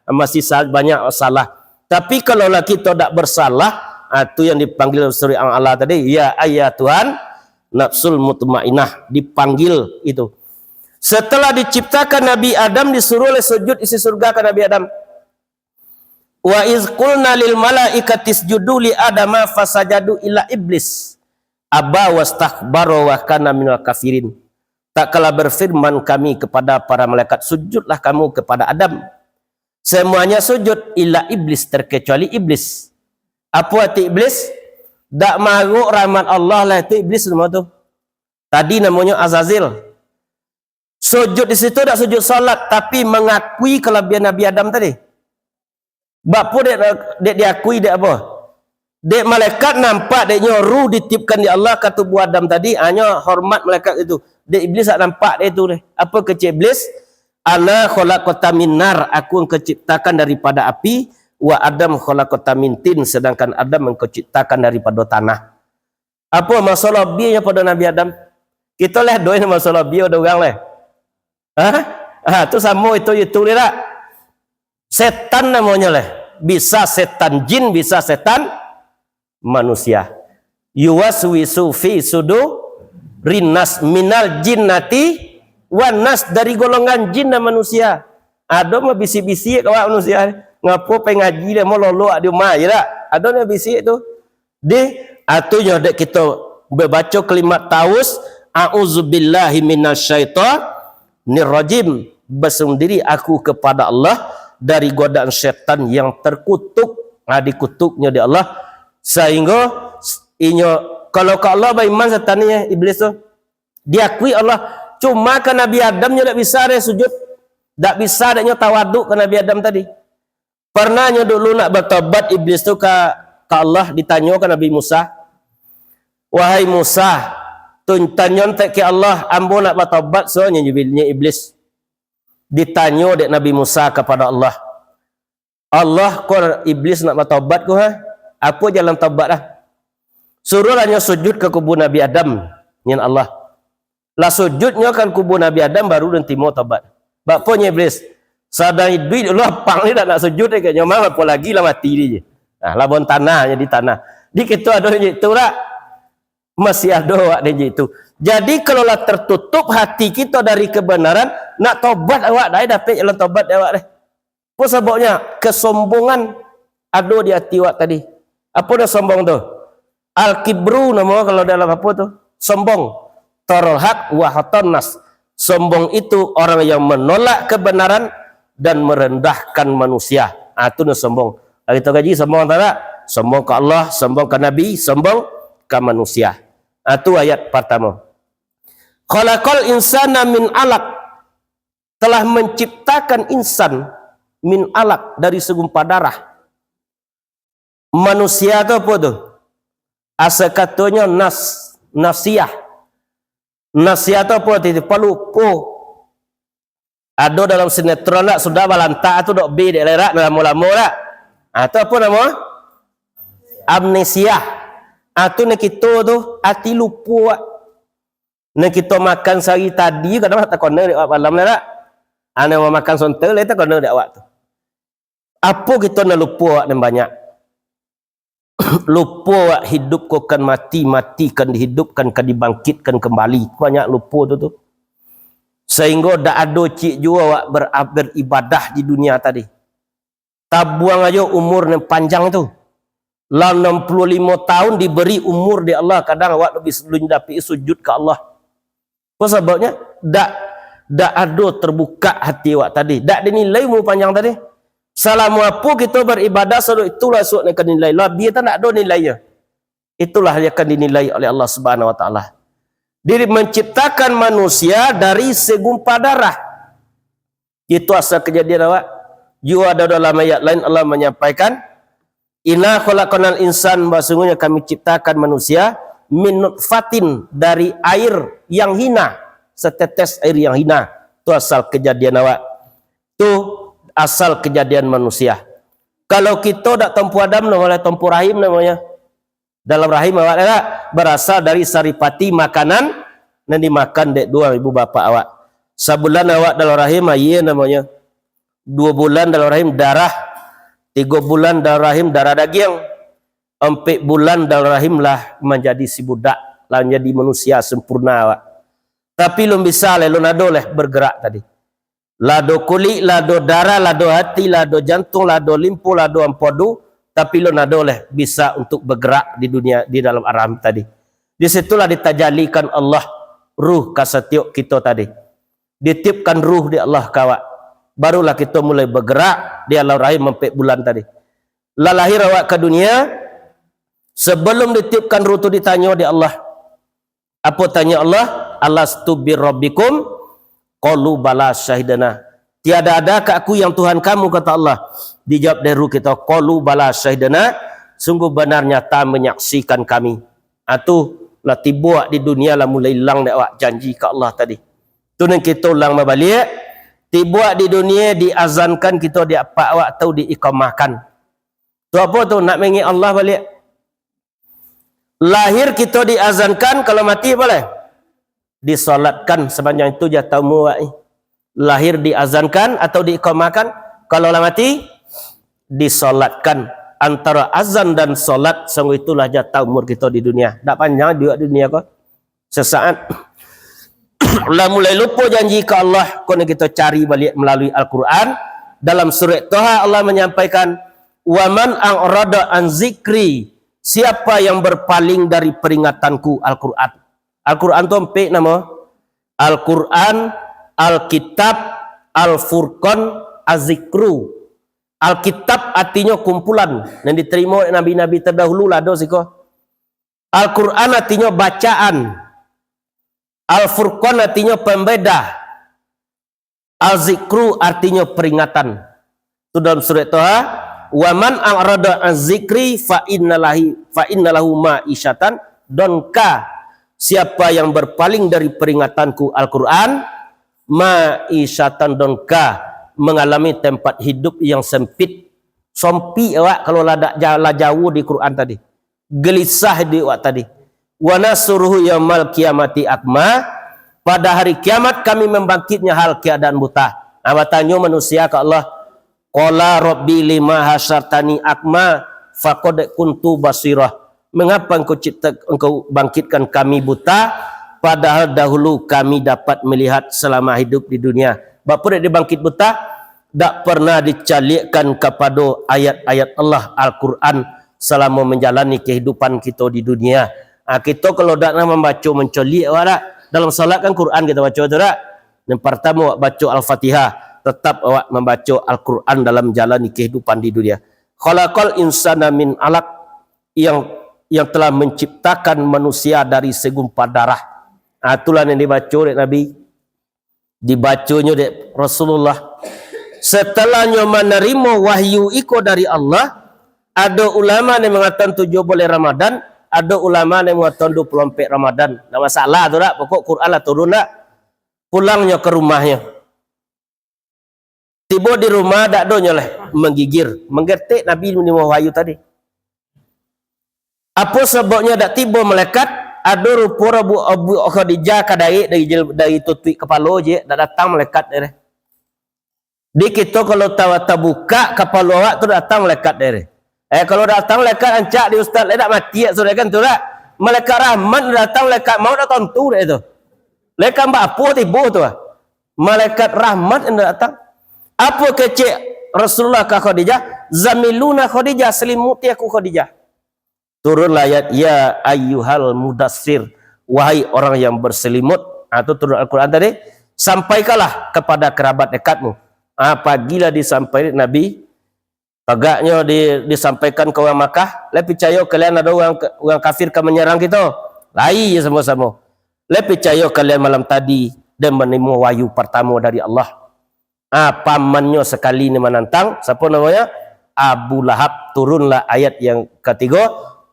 Masih sa-, banyak salah. Tapi kalau lah kito dak bersalah, ha, tu yang dipanggil surah Al-A'la tadi, "Ya ayyatuhan nafsul mutmainnah," dipanggil itu. Setelah diciptakan Nabi Adam, disuruh oleh sujud isi surga ka Nabi Adam. "Wa iz qulna lil malaikati isjudu li Adama fasajadu illa iblis aba wastakbara wa kana minal kafirin." Tak kala berfirman Kami kepada para malaikat, "Sujudlah kamu kepada Adam." Semuanya sujud, illa iblis, terkecuali iblis. Apo arti iblis? Dak marok rahmat Allah lah, itu iblis namo tu. Tadi namonyo Azazil. Sujud di situ dak sujud salat, tapi mangakui kalabiahan Nabi Adam tadi. Bak apo dek, dek diakui, dek apo? Dek malaikat nampak dek nyo ruh ditiupkan dek Allah ka tubuah Adam tadi, hanyo hormat malaikat itu. Dek Iblis dak nampak dek itu deh. Apo kecek Iblis? "Ana khalaqta min nar, aku engkau ciptakan daripada api, wa Adam khalaqta min tin, sedangkan Adam engkau ciptakan daripada tanah." Apo maso lobihnyo pado Nabi Adam? Kito leh doh maso lobih ado urang leh. Hah? Ah, tu samo itu, itu dia tak? Setan namonyo leh. Bisa setan jin, bisa setan manusia. Yuwaswisu fi sudurin nas minal jinnati wan nas, dari golongan jin dan manusia. Ado mah bisik-bisik awak manusia, ngapo pai ngaji deh, mau lolok di rumah je tak? Ado mah bisik tu. Deh, atunyo dek kito babaco kalimat ta'awuz, "A'udzubillahi minasyaitonirrajim." Basandiri aku kepada Allah dari godaan setan yang terkutuk. Ha, dikutuknyo dek Allah. Sahinggo inyo, kalau ka Allah baiman setan ni, Iblis tu, diakui Allah. Cuma ka Nabi Adam nyo dak bisa deh sujud. Dak bisa dek nyo tawaduk ka Nabi Adam tadi. Parnah nyo dulu nak batobat Iblis tu ka, ka Allah, ditanyo ka Nabi Musa, "Wahai Musa, tun-, tanyo entek ke Allah, ambo nak batobat," so nyo Iblis. Ditanyo dek Nabi Musa kapada Allah, "Allah, ko Iblis nak batobat ko, ha? Apo jalan tobat lah?" "Suruahlah nyo sujud ka kubua Nabi Adam," nyan Allah. Lah sujudnyo kan kubua Nabi Adam, baru den timo tobat. Bak apo nyo Iblis? Sadang iduik dulu lapang ni dak nak sujud, eh, kecek nyo mah, apo lagi lah mati di je. Nah, labuan tanah, jadi tanah. Di kito ado je tu dak? Masih ado awak di je tu. Jadi, kalau lah tertutup hati kito dari kebenaran, nak tobat awak dak dapek jalan tobat dek awak deh. Apo sababnyo? Kesombongan ado di ati awak tadi. Apo dah sombong tu? Al-kibru namo kalau dalam apo tu? Sombong. Tarol haq wa hatannas. Sombong itu orang yang menolak kebenaran dan merendahkan manusia. Ah, tu nah sombong. Lagi tu gaji sombong tak? Sombong ka Allah, sombong ka Nabi, sombong ka manusia. Ah, tu ayat pertama. Khalaqal insana min alaq. Telah menciptakan insan min alaq, dari segumpal darah. Manusia tu apo tu? Asa katonyo nas-, nasiah. Nasiah tu apo tu? Palupo. Ado dalam sinetron dak, sudah balantak tu dok bi dek lerak lamo-lamo dak. Ah, tu apo namo? Amnesia. Ah, tu nak kito tu ati lupo. Nan kito makan sahari tadi, kadang lah takona dek awak malam lah, dak? Ane mau makan sonte, lah takona dek awak tu. Apo kito nan lupo awak nan banyak? Lupo awak hidup ko kan mati, mati kan dihidupkan, kan dibangkitkan kembali. Banyak lupo tu, tu. Sehinggo dak ado cik juo awak ber-, beribadah di dunia tadi. Tabuang ajo umur nan panjang tu. Lah enam puluh limo tahun diberi umur dek Allah, kadang awak tu bisa lun dapik sujud ka Allah. Apo sababnyo? Dak, dak ado terbuka hati awak tadi. Dak dinilai umur panjang tadi. Salamo apo kito beribadah, sado itulah suak nan ka dinilai. Labiah tu dak ado nilainyo. Itulah yang akan dinilai oleh Allah Subhanahu Wa Taala. Diri menciptakan manusia dari segumpal darah. Itu asal kejadian awak. Juo ado dalam ayat lain Allah menyampaikan, "Inna khalaqnal insan, bahasungguhnya Kami ciptakan manusia, min nutfatin, dari air yang hina, setetes air yang hina." Tu asal kejadian awak. Tu asal kejadian manusia. Kalau kito dak tompu Adam, namo lah tompu rahim namonyo. Dalam rahim awak adalah berasal dari saripati makanan nan dimakan dek duo ibu bapak awak. Sabulan awak dalam rahim, aia namonyo. Duo bulan dalam rahim, darah. Tigo bulan dalam rahim, darah dagiang. Ampek bulan dalam rahim lah manjadi si budak, lah manjadi manusia sempurna awak. Tapi lun bisa leh, lun ado leh bergerak tadi. Lah ado kulik, lah ado darah, lah ado hati, lah ado jantung, lah ado limpo, lah ado ampodu, tapi lun ado leh bisa untuk bergerak di dunia, di dalam alam tadi. Di situlah ditajalikan Allah ruh ka satiok kito tadi. Ditiupkan ruh di Allah ka awak. Barulah kito mulai bergerak di alam rahim ampek bulan tadi. Lah lahir awak ka dunia, sebelum ditiupkan ruh tu ditanyo di Allah. Apo tanyo Allah? "Alastu birabbikum?" Qalu bala syahidana. Tiada adakah aku yang Tuhan kamu, kata Allah. Dijawab dek ruh kito, qalu bala syahidana, sungguh benar nyata menyaksikan kami. Atu lah tibo di dunia lah mulai ilang dek awak janji ka Allah tadi. Tu nan kito ulang babaliak, tibo di dunia diazankan kito di apak awak tu diiqamahkan. Tu apo tu nak mangek Allah baliak? Lahir kito diazankan, kalau mati apo lai? Disolatkan, sapanjang itu jatah umur awak ni. Lahir diazankan atau diiqamahkan, kalau lah mati disolatkan. Antara azan dan solat, sungguh itulah jatah umur kito di dunia. Dak panjang juo dunia ko. Sesaat lah mulai lupo janji ka Allah, kono kito cari baliak melalui Al-Quran. Dalam surat Toha Allah menyampaikan, "Wa man a'rada an zikri," siapa yang berpaling dari peringatanku, Al-Quran. Al-Quran tu ampek namo. Al-Quran, Alkitab, Al-Furqan, Az-Zikru. Alkitab artinyo kumpulan yang diterimo nabi-nabi terdahulu lah ado siko. Al-Quran artinyo bacaan. Al-Furqan artinyo pembeda. Al-Zikru artinyo peringatan. Tu dalam surat Toha, "Wa man a'rada an zikri fa inna lahi, fa inna lahu ma'isyatan donka." Siapa yang berpaling dari peringatanku Al-Quran, ma'isyatan donka, mengalami tempat hidup yang sempit. Sompik awak kalau lah dak ja-, lah jauah di Quran tadi. Gelisah di awak tadi. "Wa nahsyuruhu yaumal qiyamati a'ma." Pada hari kiamat kami membangkitnya hal keadaan buta. Nah, batanyo manusia ka Allah, "Qala rabbi lima hasyartani a'ma faqad kuntu basira." Mengapa engkau cipta, engkau bangkitkan kami buta, padahal dahulu kami dapat melihat selama hidup di dunia? Bapa dek dibangkit buta, dak pernah dicaliakkan kapado ayat-ayat Allah, Al-Quran, salamo manjalani kahidupan kito di dunia. Ha, kito kalau dak nah mambaco mancaliak awak dak? Dalam salat kan Quran kito baco tu dak? Yang partamo awak baco Al-Fatihah, tetap awak mambaco Al-Quran dalam manjalani kahidupan di dunia. "Khalaqal insana min alaq," yang, yang telah menciptakan manusia dari segumpal darah. Ha, itulah yang dibaco dek Nabi. Dibaconyo dek Rasulullah. Setelah nyo manarimo wahyu iko dari Allah, ado ulama nan mangatokan tujuah baleh Ramadan, ado ulama nan mangatokan duo puluah ampek Ramadan. Ndak masalah tu dak, pokok Quran lah turun dak. Pulangnyo ka rumahnyo. Tibo di rumah, dak ado nyo lai, manggigir, manggetek Nabi manarimo wahyu tadi. Apo sababnyo dak tibo malaikat? Ado rupo rabu-, abu Khadijah ka daek dari jil-, dari tutuik kapalo je, dak datang malaikat deh. Di kito kalau tawa-, tabukak kapalo awak tu datang malaikat deh. Eh, kalau datang malaikat rancak di ustaz, eh, dak mati awak sudah kan tu dak? Malaikat rahmat datang, malaikat maut dak tantu dek tu. Malaikat baapo tibo tu ah? Malaikat rahmat yang datang. Apo kecek Rasulullah ka Khadijah? "Zamiluna Khadijah, selimuti aku Khadijah." Turunlah ayat, "Ya ayyuhal mudassir, wahai orang yang berselimut." Ha, tu turun Al-Quran tadi. "Sampaikanlah kepada kerabat dekatmu." Ha, pagilah disampaikan Nabi, tagaknyo di, disampaikan ka urang Makkah, "Lai picayo kalian ado urang, urang kafir ka manyarang kito?" Lai samo-samo. "Lai picayo kalian malam tadi dan manarimo wahyu partamo dari Allah?" Ah, pamannyo sakali ni manantang, siapo namonyo? Abu Lahab. Turunlah ayat yang katigo,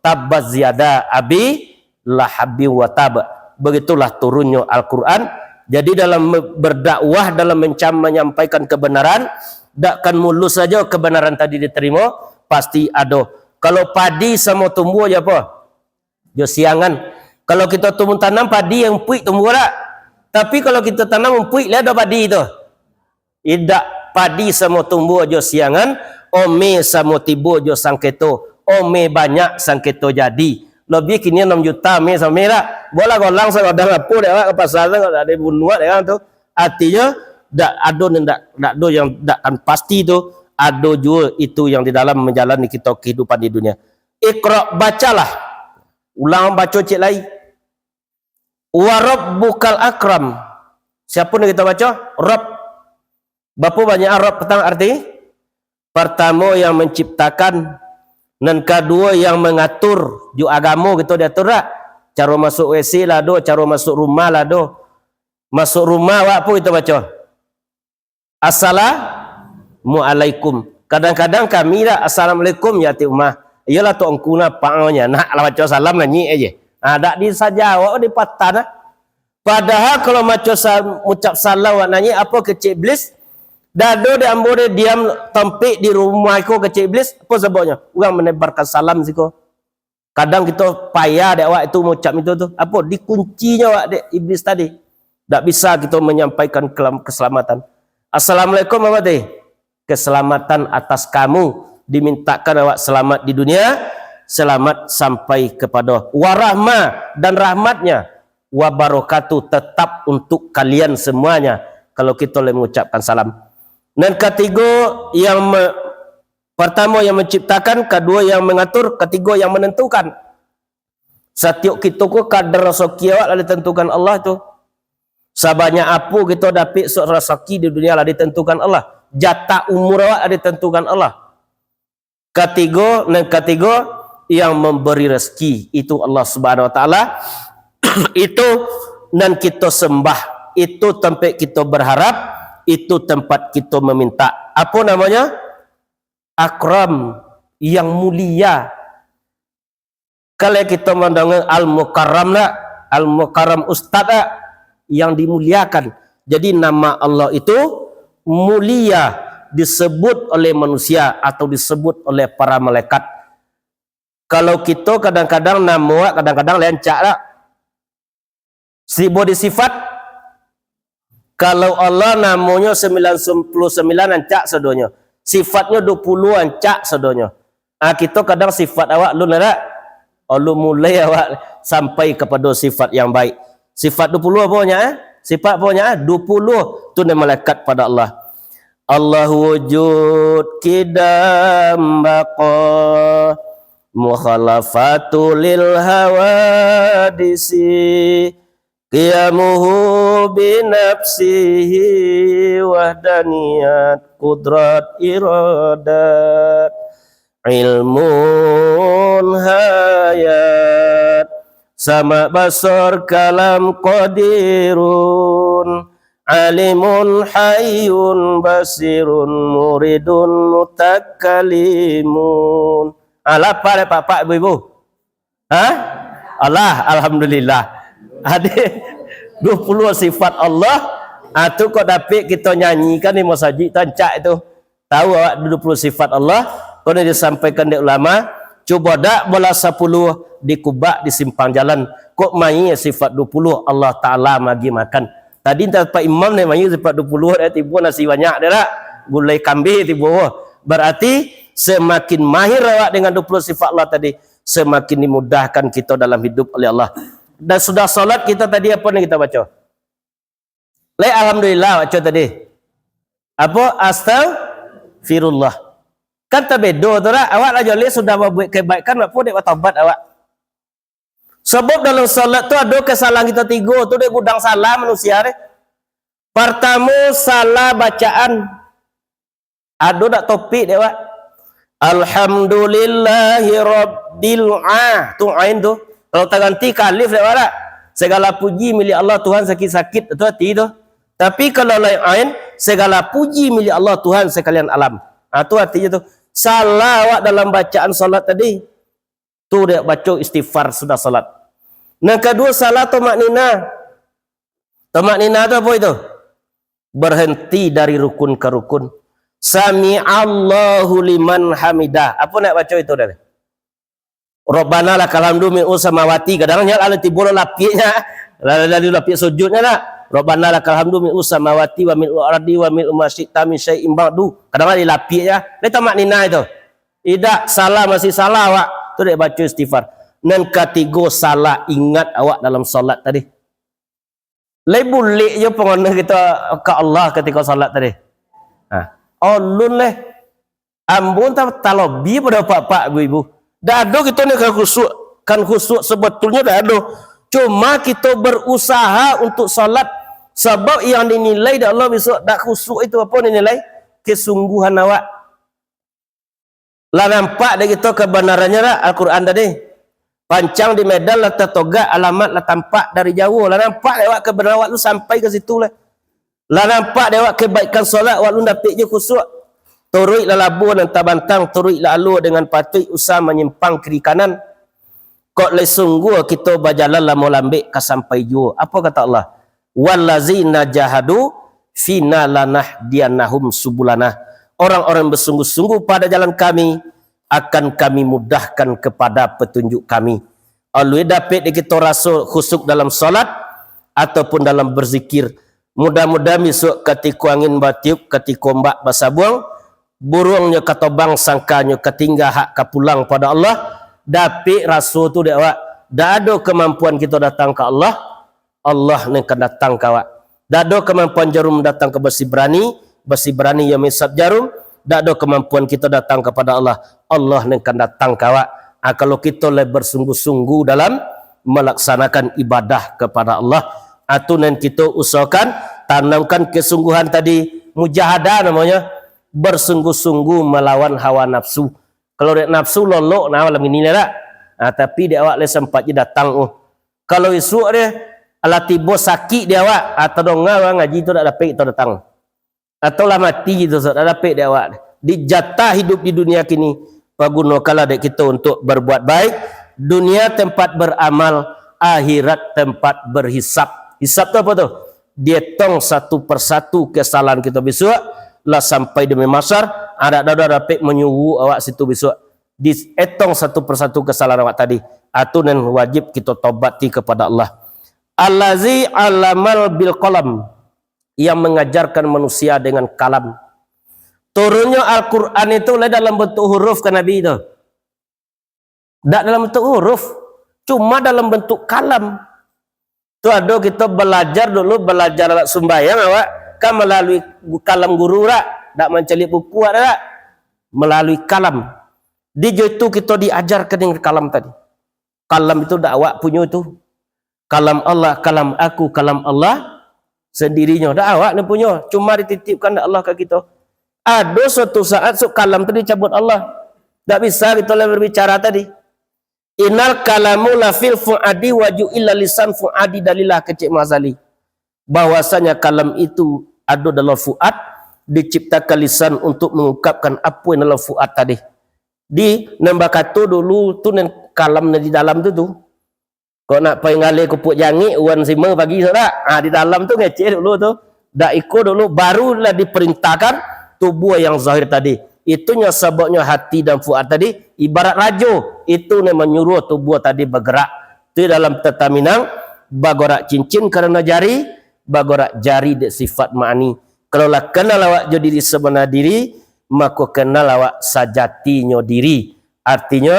"Tabbat yada Abi Lahabin wa tab." Begitulah turunnyo Al-Quran. Jadi dalam me-, berdakwah, dalam mencam-, menyampaikan kebenaran, dak kan mulus sajo kebenaran tadi diterimo, pasti ado. Kalau padi samo tumbuah jo apo? Jo siangan. Kalau kito tumbuh tanam padi, yang umpuik tumbuah dak? Tapi kalau kito tanam umpuik, lai ado padi tu? Indak, padi samo tumbuah jo siangan, ome samo tibo jo sangketo, ome banyak sangketo jadi. Lobiah kini anam juta ome samo dak? Bolah golang sagodang apo dek awak ka pasa tu, dak ado bunuah dek urang tu. Artinyo, dak ado nan dak, dak ado yang dak kan pasti tu, ado juo itu yang di dalam manjalani kito kahidupan di dunia. Iqra, bacalah. Ulang baco ciek lai. Wa rabbukal akram. Siapo nan kito baco? Rabb. Bapo banyak Rabb patang arti? Partamo yang manciptakan, nan kaduo yang mangatur, jo agamo kito diatur dak? Caro masuk W C lah ado, caro masuk rumah lah ado. Masuk rumah awak apo kito baco? Assalamualaikum. Kadang-kadang kami lah, "Assalamualaikum, ya ti umah." Iyolah tu angku nah, panganyo, nak lah baco salam nanyik aje. Ha, dak disaja awak dipatah nah. Padahal kalau maco sa-, ngucap salam awak nanyik, apo kecek iblis? Dado di ambo deh diam tampek di rumah iko kecek iblis, apo sababnyo? Urang manebarkan salam siko. Kadang kito payah dek awak itu ngucap itu tu. Apo? Dikuncinyo awak dek iblis tadi. Dak bisa kito manyampaikan kelam-, keselamatan. Assalamualaikum, apo tadi? Keselamatan atas kamu. Dimintakan awak selamat di dunia, selamat sampai kepada warahmah dan rahmatnya, wabarakatuh tetap untuk kalian semuanya. Kalau kito lai mengucapkan salam. Nan katigo, yang me-, Partamo yang manciptakan, kaduo yang mangatur, katigo yang manantukan. Satiok kito ko kadar rasaki awak lah ditentukan Allah tu. Sabanyak apo kito dapek sok rasaki di dunia lah ditentukan Allah. Jatah umur awak lah ditentukan Allah. Katigo, nan katigo, yang memberi rezeki itu Allah Subhanahu Wa Taala. Itu nan kito sembah, itu tampek kito berharap, itu tempat kito meminta. Apo namonyo? Akram, yang mulia. Kalau kito mandanga Al-Mukarram dak? Al-Mukarram Ustaz dak? Yang dimuliakan. Jadi nama Allah itu mulia disebut oleh manusia atau disebut oleh para malaikat. Kalau kito kadang-kadang namo, kadang-kadang lai rancak dak? Sibo di sifat. Kalau Allah namonyo sambilan puluah sambilan rancak sadonyo. Sifatnyo duo puluah rancak sadonyo. Ah, kito kadang sifat awak alun lah dak? Alun mulai awak sampai kapado sifat yang baik. Sifat duo puluah apo nyo, eh? Sifat apo nyo, eh? Duo puluah tu nan malekat pada Allah. Allah wujud, qidam, baqa, mukhalafatu lil hawadisi, qiyamuhu binafsihi, wahdaniyat, qudrat, iradat, ilmun, hayat, sama, basar, kalam, qadirun, alimun, hayyun, basirun, muridun, mutakalimun. Ah, lapeh dek apak-apak, ibu-ibu? Ha? Alah, alhamdulillah. Ado duo puluah sifat Allah. Ah, tu kok dapek kito nyanyikan di masajik tu, rancak itu. Tahu awak duo puluah sifat Allah, kono disampaikan dek ulama, cubo dak bolah sapuluah dikubak di simpang jalan. Kok main sifat duo puluah Allah Taala magi makan. Tadi entah Pak Imam ni main sifat duo puluah, dah tibo nasi banyak dah dak? Gulai kambing tibo. Berarti semakin mahir awak dengan duo puluah sifat Allah tadi, semakin dimudahkan kita dalam hidup oleh Allah. Dan sudah salat kita tadi apa ni kita baca? Lai alhamdulillah baca tadi. Apa? Astagfirullah. Kan tabeda tu dak? Awak lah joleh sudah babuek kebaikan, apo dek batobat awak? Sabab dalam salat tu ado kesalahan kita tigo, tu dek gudang salah manusia deh. Partamo, salah bacaan. Ado dak topik dek awak? Alhamdulillahi rabbil a-, tu ain tu. Kalau taganti ka alif dek awak dak? Segala puji milik Allah Tuhan sakit-sakit tu ati tu. Tapi kalau lai ain, segala puji milik Allah Tuhan sekalian alam. Ha, tu artinyo tu. Salah awak dalam bacaan salat tadi. Tu dek baco istighfar sudah salat. Nan kaduo salah tumakninah. Tumakninah tu apo itu? Berhenti dari rukun ke rukun. Sami'allahu liman hamidah. Apo nak baco itu tadi? Rabbana lakal hamdu mil'us samawati. Kadang nyo lalu tibo lo lapiaknyo. Lalu, lalu lapiak sujudnyo nak. Rabbana lakal hamdu mil'us samawati wa mil'ul ardi wa mil'u ma syi'ta min syai'in ba'du. Kadang lalu lapiaknyo. Lai tumakninah itu. Idak, salah masih salah awak. Tu dek baco istighfar. Nan katigo salah ingat awak dalam salat tadi. Lai bulek jo pangoneh kito ka Allah katiko salat tadi. Ha. Alun leh. Ambo ta-, talobi pado apak-apak, ibu-ibu. Dak ado kito ni kan khusyuk, kan khusyuk, sebetulnyo dak ado. Cuma kito berusaha untuk salat. Sabab yang dinilai dek Allah besok dak khusyuk itu apo dinilai? Kesungguhan awak. Lah nampak dek kito kabanarannyo dak Al-Quran tadi? Pancang di Medan lah tatogak, alamat lah tampak dari jauah. Lah nampak dek awak kabanangan awak tu sampai ka situ lah. Lah nampak dek awak kebaikan solat awak tu dapek jo khusyuk. Turuiklah labuah nan tabantang, turuiklah alua dengan patuik, usah manyimpang kiri kanan. Kok lai sungguah kito bajalan lamo lambek ka sampai juo. Apo kato Allah? "Wallazina jahadu fina lanahdiyannahum subulana." Orang-orang bersungguh-sungguh pada jalan Kami, akan Kami mudahkan kepada petunjuk Kami. Alui dapek di kito raso khusyuk dalam salat ataupun dalam berzikir. Mudah-mudahan bisuak katiko angin batiup, katiko ombak basabuang, buruangnyo katobang, sangkanyo katingga, hak kapulang pada Allah. Dapek raso tu dek awak. Dak ado kamampuan kito datang ka Allah, Allah nan ka datang ka awak. Dak ado kamampuan jarum datang ka basi barani, basi barani yang maisap jarum. Dak ado kamampuan kito datang kapada Allah, Allah nan ka datang ka awak. Ah, kalau kito lai bersungguh-sungguh dalam melaksanakan ibadah kepada Allah, ah, tu nan kito usahakan, tanamkan kesungguhan tadi, mujahadah namonyo, bersungguh-sungguh melawan hawa nafsu. Kalau dek nafsu lolok nah malam ini lah dak? Ah, tapi dek awak lai sempat je datang, oh. Kalau isuak deh, alah tibo sakik di awak, ah, tadonga urang ngaji tu dak dapek kito datang. Atau lah mati tu, dak dapek di awak. Di jatah hidup di dunia kini, pagunokanlah dek kito untuk berbuat baik. Dunia tempat beramal, akhirat tempat berhisab. Hisab tu apo tu? Dietong satu persatu kesalahan kito bisuak, lah sampai di mahsyar, anak dado dapek manyuruh awak situ bisuak. Dietong satu persatu kesalahan awak tadi. Ah, tu nan wajib kito tobati kepada Allah. Allazi allamal bil qalam, yang mengajarkan manusia dengan kalam. Turunnyo Al-Quran itu lai dalam bentuk huruf ka Nabi tu. Dak dalam bentuk huruf, cuma dalam bentuk kalam. Tu ado kito balajar dulu, balajar awak sumbayang, awak kan malalui gu-, kalam guru dak? Dak mancaliak buku dak? Malalui kalam. Di jo itu kito diajarkan dengan kalam tadi. Kalam itu dak awak punyo tu. Kalam Allah, kalam aku, kalam Allah sendirinyo. Dak awak nan punyo, cuma dititipkan dek Allah ka kito. Ado suatu saat, sok kalam tu dicabut Allah. Dak bisa kito lai berbicara tadi. Innal kalamu lafil fuadi wa ju'ila lisan fuadi dalila, kecek Ghazali. Bahwasanya kalam itu ado dalam fuad, diciptakan lisan untuk mengungkapkan apo yang dalam fuad tadi. Di, nan bakato dulu tu, nan kalam nan di dalam tu tu. Kok nak pai ngalih kupuk jangik, wan sima pagi tu dak? Ah, di dalam tu ngecek dulu tu. Dak iko dulu, barulah diperintahkan tubuh yang zahir tadi. Itunyo sababnyo hati dan fuad tadi ibarat rajo. Itu nan manyuruh tubuh tadi bagerak. Tu dalam tata Minang, bagorak cincin karano jari, bagorak jari dek sifat ma'ani. Kalau lah kenal awak jo diri sabana diri, mako kenal awak sajatinyo diri. Artinyo,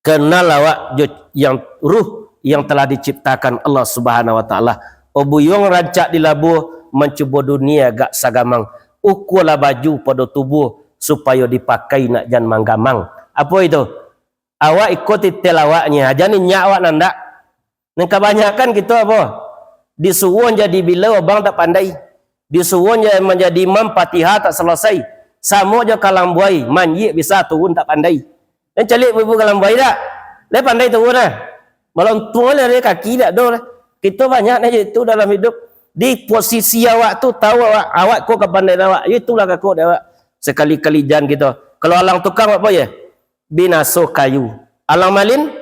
kenal awak jo yang ruh yang telah diciptakan Allah Subhanahu wa Taala. Oh, buyuang rancak di labuah, mancubo dunia gak sagamang. Ukualah baju pado tubuah, supayo dipakai nak jan manggamang. Apo itu? Awak iko titel awaknyo, jan inyak awak nan dak. Nan kabanyakan kito apo? Disuruah jadi bilo abang tak pandai. Disuruah ja-, manjadi imam Fatihah tak salasai. Samo jo kalambuai, manjik bisa turun tak pandai. Nan caliak ibu-ibu kalambuai dak? Lai pandai turun lah. Malontuang lah dari kaki dak do lah. Kito banyak nah itu dalam hidup. Di posisi awak tu, tahu awak, awak ko kapandaian awak. Yo itulah kako dek awak. Sekali-kali jan kito. Kalau alang tukang apo yo? Binaso kayu. Alang malin,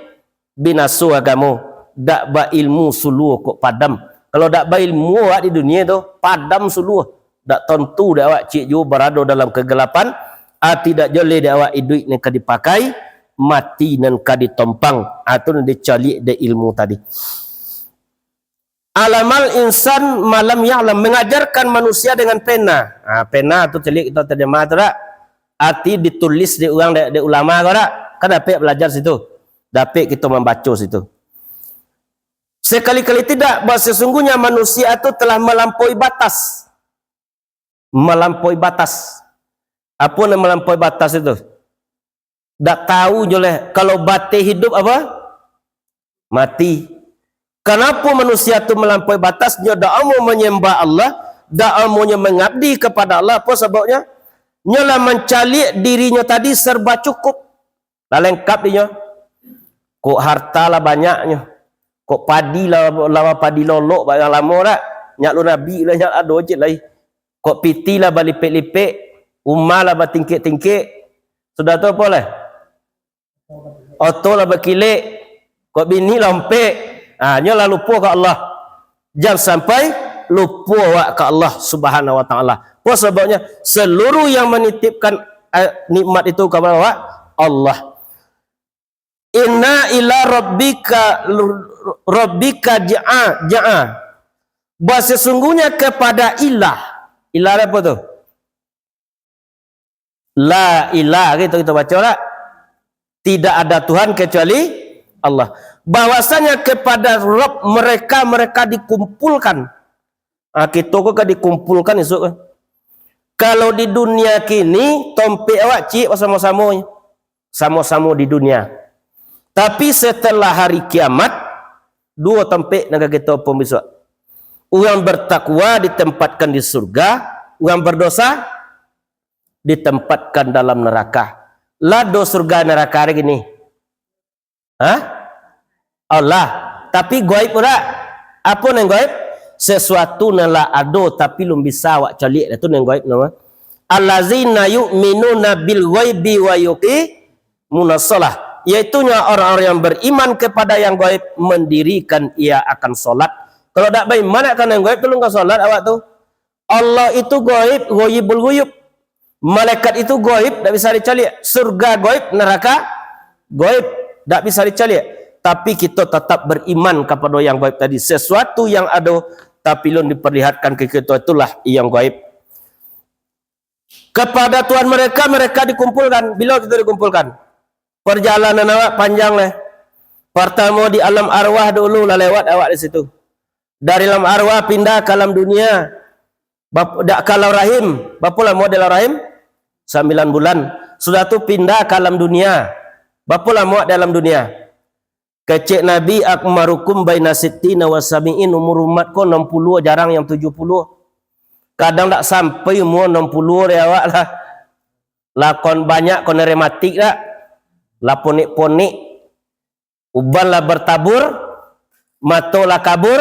binaso agamo. Dak bailmu suluah kok padam. Kalau dak bailmu awak di dunia tu, padam suluah. Dak tantu dek awak ciek juo barado dalam kegelapan, ati dak jaleh dek awak iduik nan ka dipakai, mati nan ka ditompang. Ah, tu nan dicaliak dek ilmu tadi. Alamal insan malam ya'lam, mengajarkan manusia dengan pena. Ah, pena tu caliak kito terjemah tu dak? Arti ditulis dek urang, dek, dek ulama ko dak? Kan dapek balajar situ. Dapek kito mambaco situ. Sekali-kali tidak, bahwa sesungguhnya manusia tu telah melampaui batas. Melampaui batas. Apo nan melampaui batas itu? Dak tahu jo leh. Kalau bateh hidup apo? Mati. Kanapo manusia tu melampaui batas? Nyo dak amuah manyambah Allah, dak amuahnyo mangabdi kapada Allah. Apo sababnyo? Nyo lah mancaliak dirinyo tadi serba cukup. Lah lengkap dinyo. Kok harta lah banyaknyo. Kok padi lah, lah padi lolok bak nan lamo dak? Nyak lu nabi lah, nyak ado cik lai. Kok piti lah balipek-lipek, umah lah batingkek-tingkek. Sudah tu apo lai? Oto lah bakilek, kok bini lah ompek. Ha, nyo lah lupo ka Allah. Jan sampai lupo awak ka Allah Subhanahu wa Ta'ala. Apo sababnyo? Seluruh yang menitipkan, eh, nikmat itu kepada awak, Allah. Inna ila rabbika, rabbika ja'a, ja'a. Bahwa sesungguhnya kepada ilah. Ilah apo tu? La ilah, gitu kita baca lah. Tidak ada Tuhan kecuali Allah. Bahwasanya kepada Rabb mereka, mereka dikumpulkan. Ah, kita ko ka dikumpulkan esok kan. Kalau di dunia kini, tompek awak ciek basamo-samo. Samo-samo di dunia. Tapi setelah hari kiamat, duo tompek nan ka kita pun besok. Urang bertakwa ditempatkan di surga, urang berdosa ditempatkan dalam neraka. Lah do surga neraka hari kini? Hah? Allah. Tapi gaib pula. Apo nan gaib? Sesuatu nan lah ado tapi lum bisa awak caliak, tu nan gaib nama. Allazina yu'minuna bil ghaibi wa yuqimunas shalah. Yaitu nyo orang-orang yang beriman kepada yang gaib, mendirikan ia akan salat. Kalau dak beriman akan yang gaib, tu lum ka salat awak tu. Allah itu gaib, ghaibul ghuyub. Malaikat itu gaib, dak bisa dicaliak. Surga gaib, neraka gaib, dak bisa dicaliak. Tapi kita tetap beriman kepada yang gaib tadi. Sesuatu yang ada, tapi lun diperlihatkan ke kita, itulah yang gaib. Kepada Tuhan mereka, mereka dikumpulkan. Bila kita dikumpulkan? Perjalanan awak panjang lah. Pertama di alam arwah dulu lah lewat awak di situ. Dari alam arwah pindah ke alam dunia. Bap-, dak ka alam rahim. Bapo lamo di alam rahim? Sambilan bulan. Sudah tu pindah ke alam dunia. Bapo lamo di alam dunia? Kecek Nabi, "Akmarukum baina sittina wa sabiin," umur umat ko enam puluh, jarang yang tujuh puluh. Kadang dak sampai umur enam puluh dek awak lah. Lah kon banyak kon rematik dak? Lah ponek-ponek. Uban lah bertabur, mato lah kabur,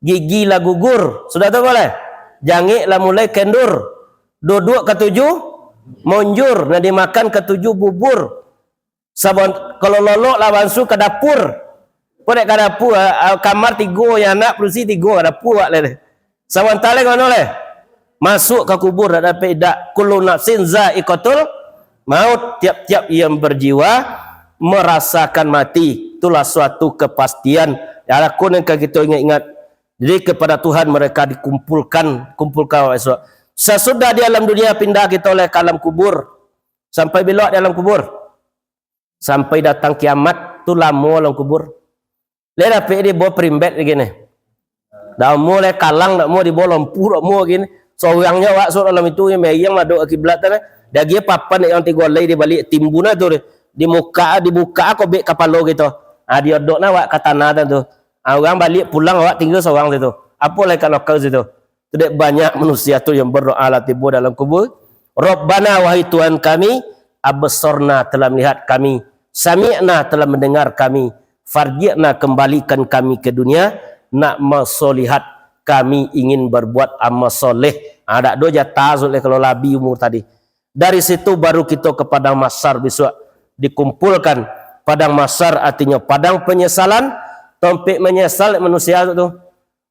gigi lah gugur. Sudah tu boleh? Jangik lah mulai kendur. Duduk katuju monjur, nan dimakan katuju bubur. Sabon, kalau lolok lah bansu ka dapur. Kok dek ka dapur, ah, ah, kamar tigo, yang anak padusi tigo, ka dapur awak lai. Sabanta lai ka mano lai? Masuk ka kubur, dak dapek idak. Kullu nafsin za'iqatul maut. Tiap-tiap yang berjiwa merasakan mati. Itulah suatu kepastian. Ya, lakun yang ka kita ingat-ingat. Jadi kepada Tuhan mereka dikumpulkan, kumpulkan awak esok. Sasudah di alam dunia pindah kita oleh ka alam kubur. Sampai bilok di alam kubur? Sampai datang kiamat, tu lamo alam kubur. Lai dapek dibawa perimbet lagi ni. Dak amuah lai kalang, dak amuah dibawa lampu, dak amuah lagi ni. Sorang nyo awak surang dalam itu, yang meriang madok ka kiblat tu, dah. Dah agiah papan yang tigo alai di baliak timbun tu, di muka, dibuka kobek kapalo gitu. Ah, diodok nah awak ka tanah tu. Ah, urang baliak pulang, awak tingga sorang situ. Apo lai ka lokal situ? Tu dek banyak manusia tu yang berdoa lah tibo dalam kubur. Rabbana, wahai Tuhan kami, absorna, telah melihat kami, sami'na, telah mendengar kami, farji'na, kembalikan kami ke dunia, nak masolihat, kami ingin berbuat amal soleh. Ha, dak do jatah suleh kalau labi umur tadi. Dari situ baru kita ke padang mahsyar besok dikumpulkan. Padang mahsyar artinya padang penyesalan, tompek menyesal manusia tu.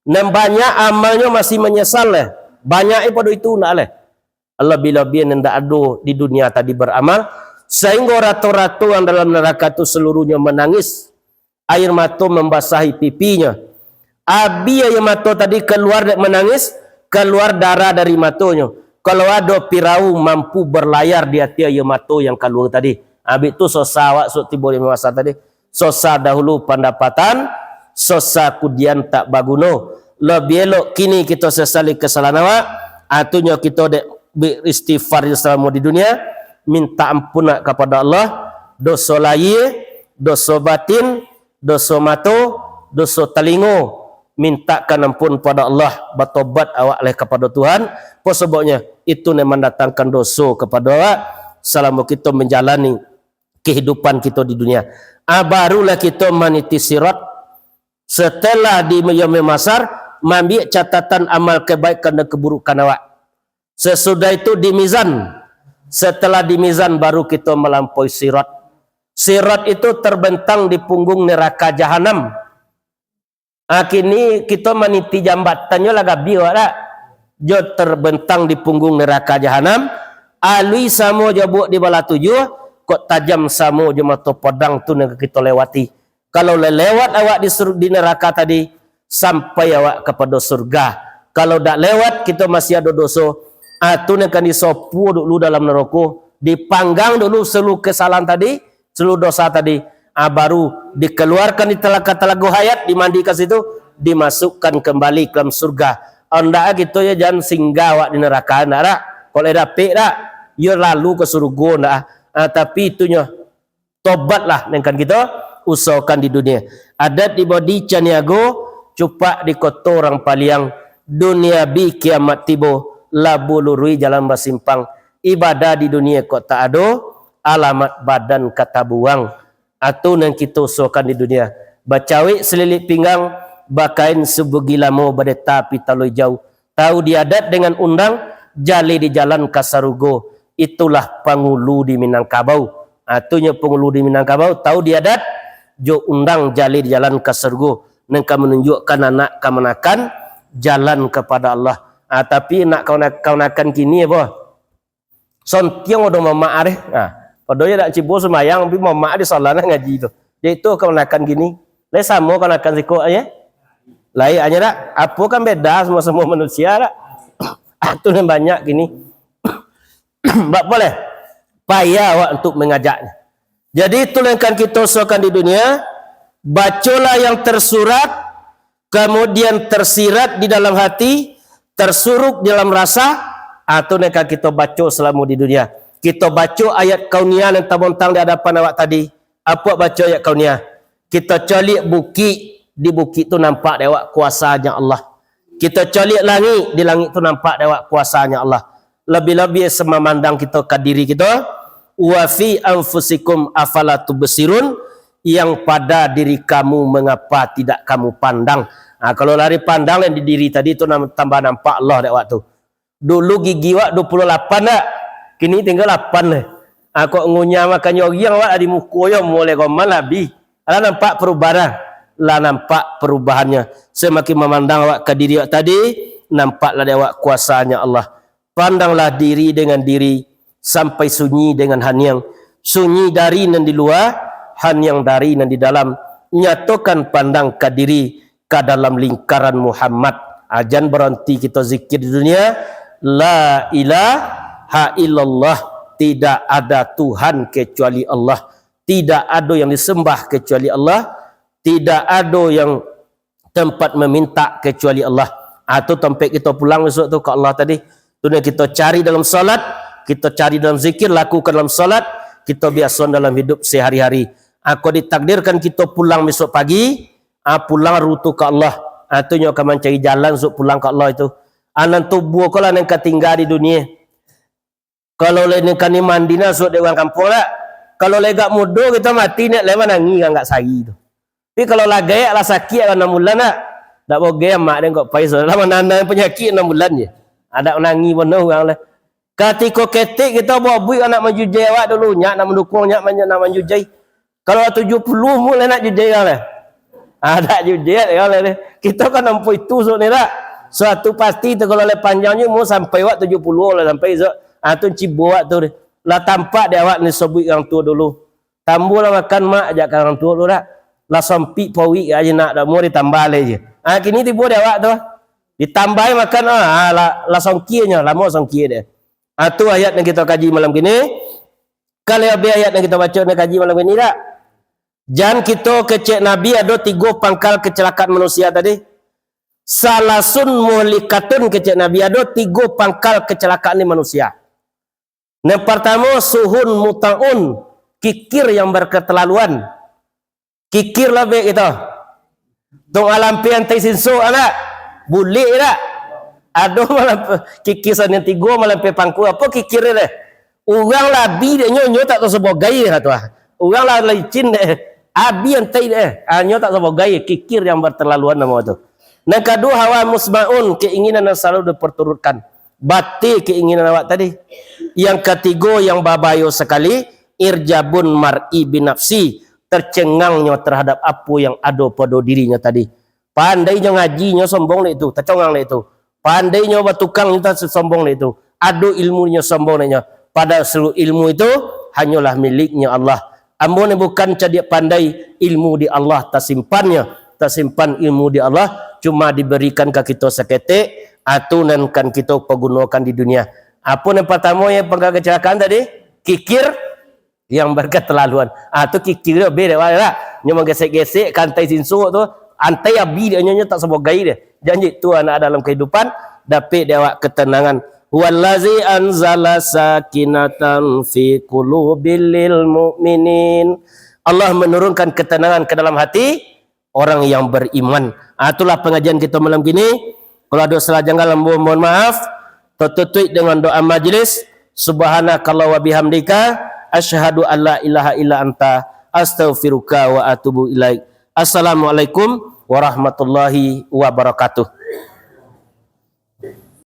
Nan banyak amalnyo masih manyasal leh. Banyak eh pado itu ndak leh. Labiah-labiah nan ndak ado di dunia tadi baramal, sahinggo rato-rato yang dalam naraka tu saluruhnyo manangis. Air mato mambasahi pipinyo. Abih air mato tadi kaluar dek manangis, kaluar darah dari matonyo. Kalau ado pirau mampu berlayar di ateh air mato yang kaluar tadi. Abih tu susah awak sok tibo di masa tadi. Sosa dahulu pandapatan, sosa kudian tak baguno. Labiah elok kini kito sasali kasalahan awak, atunyo kito dek beristighfar salamo di dunia, minta ampun nak kapado Allah, doso lahia, doso batin, doso mato, doso talingo, mintakan ampun pado Allah, batobat awak leh kapado Tuhan, apo sababnyo itu nan mandatangkan doso kapado awak, salamo kito manjalani kehidupan kito di dunia. Ah, barulah kito maniti sirat. Setelah di Yaumil Mahsyar, maambiak catatan amal kebaikan dan keburukan awak. Sesudah itu di mizan. Setelah di mizan, baru kito malampaui sirat. Sirat itu terbentang di punggung neraka jahanam. Ah, kini kito maniti jambatannyo lah gabiah awak dak? Jo terbentang di punggung neraka jahanam, alui samo jo buak di balah tujuah, kok tajam samo jo mato podang tu nan ka kito lewati. Kalau lah lewat awak di sur-, di neraka tadi, sampai awak kapado surga. Kalau dak lewat, kito masih ado doso. Ah, tu nan kan disopo dulu dalam naroko, dipanggang dulu seluruh kesalahan tadi, seluruh dosa tadi, ah, baru dikeluarkan di telaga-telaga hayat, dimandikan situ, dimasukkan kembali ke dalam surga. Andak kito yo jan singgah awak di neraka, ndak dak. Kalau dapek dak, yo lalu ke surga ndak ah. Ah, tapi itunyo tobatlah, nengkan kito usahakan di dunia. Adat di Bodi Caniago, cupak di koto urang Paliang, dunia bi kiamat tibo, labu lurui jalan basimpang. Ibadah di dunia kok tak ado, alamat badan ka tabuang. Atu nan kito usahakan di dunia. Bacawik salilik pinggang, bakain subugi lamo badeta pitaloi jauh. Tahu di adat dengan undang, jaleh di jalan ka sarugo. Itulah pangulu di Minangkabau. Ah, tu nyo pangulu di Minangkabau, tahu di adat, jo undang jaleh di jalan ka sarugo. Nan ka manunjuakkan anak kamanakan, jalan kapado Allah. Ah, tapi nak kamana-, kamanakan kini apo? Sontiang udah mamak deh. Nah, padahal dak cibo sumayang, tapi mamak di salah nah ngaji tu. Jadi tu kamanakan kini. Lai samo kamanakan siko aja. Lai aja dak? Apo kan beda, samo-samo manusia dak? Ah, tu nan banyak kini. Bak boleh. Payah awak untuk mengajaknya. Jadi itulah yang akan kita usahakan di dunia. Bacolah yang tersurat, kemudian tersirat di dalam hati, tersuruk di dalam rasa, ah, tu nan akan kita baco selama di dunia. Kita baco ayat kauniyah yang tabontang di hadapan awak tadi. Apo baco ayat kauniyah? Kita caliak bukik, di bukik tu nampak dek awak kuasanya Allah. Kita caliak langik, di langik tu nampak dek awak kuasanya Allah. Lebih-lebih semamandang kita ka diri kita, wa fi anfusikum afala tubsirun, yang pada diri kamu mengapa tidak kamu pandang. Ha, kalau lah dipandang lah di diri tadi tu nam-, tambah nampak Allah dek awak tu. Dulu gigi awak dua puluh lapan dak? Kini tinggal lapan lah. Ha, kok ngunyah makan nyogiang awak lah di muko yo mulai goman lah habih. Lah nampak perubahan. Lah nampak perubahannyo. Semakin mamandang awak ka diri awak tadi, nampaklah dek awak kuasanya Allah. Pandanglah diri dengan diri, sampai sunyi dengan haniang. Sunyi dari nan di lua, haniang dari nan di dalam. Nyatokan pandang ka diri, ka dalam lingkaran Muhammad. Ah, jan baranti kito zikir di dunia, la ilaha illallah, tidak ada Tuhan kecuali Allah. Tidak ado yang disembah kecuali Allah. Tidak ado yang tempat meminta kecuali Allah. Ah, tu tampek kito pulang besok tu ka Allah tadi. Tu nan kito cari dalam salat, kito cari dalam zikir, lakukan dalam salat, kito biasoan dalam hidup sehari-hari. Ah, kok ditakdirkan kito pulang besok pagi, ah, pulang rute ka Allah. Ah, tu nyo ka mancari jalan untuk pulang ka Allah itu. Ah, nan tubuah ko lah nan ka tingga di dunia. Kalau lai nan kani mandi nah, suok dek urang kampuang dak? Kalau lai agak mudo kito mati, nak lai manangih urang agak sari tu. Tapi kalau lah gaek, lah sakik, lah anam bulan dak? Dak boge amak den kok pai, lah mananang panyakik anam bulan je. Adak manangih bana urang lah. Katiko ketek kito babuik nak manjujai awak dulu, nyak nak mandukuang, nyak man-, nak manjujai. Kalau lah tujuah puluah umua lai nak jujai urang lai? Ah, dak jujai urang lai deh. Kito kan nampak itu suok ni dak? Suatu pasti tu kalau lai panjang je umua sampai awak tujuah puluah lai sampai suok. Ah, tu cibo awak tu deh. Lah tampak dek awak nan disabuik urang tuo dulu. Tambuah lah makan mak, jak ka urang tuo dulu dak? Lah sompik pauik aja nak dak mau ditambah lai je. Ah, kini tibo dek awak tu. Ditambahi makan, ah, ah, lah, lah songkianyo, lamo songkia deh. Ah, tu ayat nan kito kaji malam kini. Kalau habis ayat nan kito baco nan kaji malam ini dak? Jan kito kecek Nabi ado tigo pangkal kecelakaan manusia tadi. Salasun muhlikatun kecek Nabi, ado tigo pangkal kecelakaan di manusia. Nan partamo suhun mutaun, kikir yang berketerlaluan. Kikir lah bek kito. Tong alampe antai sinso anak. Bulik dak? Ado malam kikir sanian tigo malampe pangku. Apo kikir deh? Urang labi dek nyo, nyo tak tau sabagai lah tu ah. Urang lah licin deh. Abi antai deh. Hanyo tak sabagai kikir yang berterlaluan namo tu. Nan kaduo, hawa musmaun, keinginan yang selalu diperturutkan. Batil keinginan awak tadi. Yang katigo yang babayo sakali, irjabun mar'i binafsi, tercengangnyo terhadap apo yang ado pado dirinyo tadi. Pandainyo ngajinyo sombong dek tu, tacongang dek tu. Pandainyo batukang, nyo sombong dek tu. Ado ilmunyo, sombong dek nyo. Padahal seluruh ilmu itu hanyolah miliknyo Allah. Ambo ni bukan cadiak pandai, ilmu di Allah tasimpannyo. Tasimpan ilmu di Allah, cuma diberikan ka kito saketek, atu nan kan kito pagunokan di dunia. Apo nan partamo yang pangka kecelakaan tadi? Kikir yang berketerlaluan. Ah, tu kikir tu, be dek awak lah. Nyo manggesek-gesek ka antai sinsuk tu, antai abi dek nyo, nyo tak sabagai deh. Janji tu anak dalam kehidupan, dapek dek awak ketenangan. Huwallazi anzala sakinatan fi qulubil mu'minin. Allah menurunkan ketenangan ke dalam hati orang yang beriman. Ah, itulah pengajian kita malam kini. Kalau ada salah janggal, ambo mohon maaf. Tutup dengan doa majlis. Subhanakallah wa bihamdika, asyhadu an la ilaha illa anta, astaghfiruka wa atubu ilaik. Assalamualaikum warahmatullahi wabarakatuh.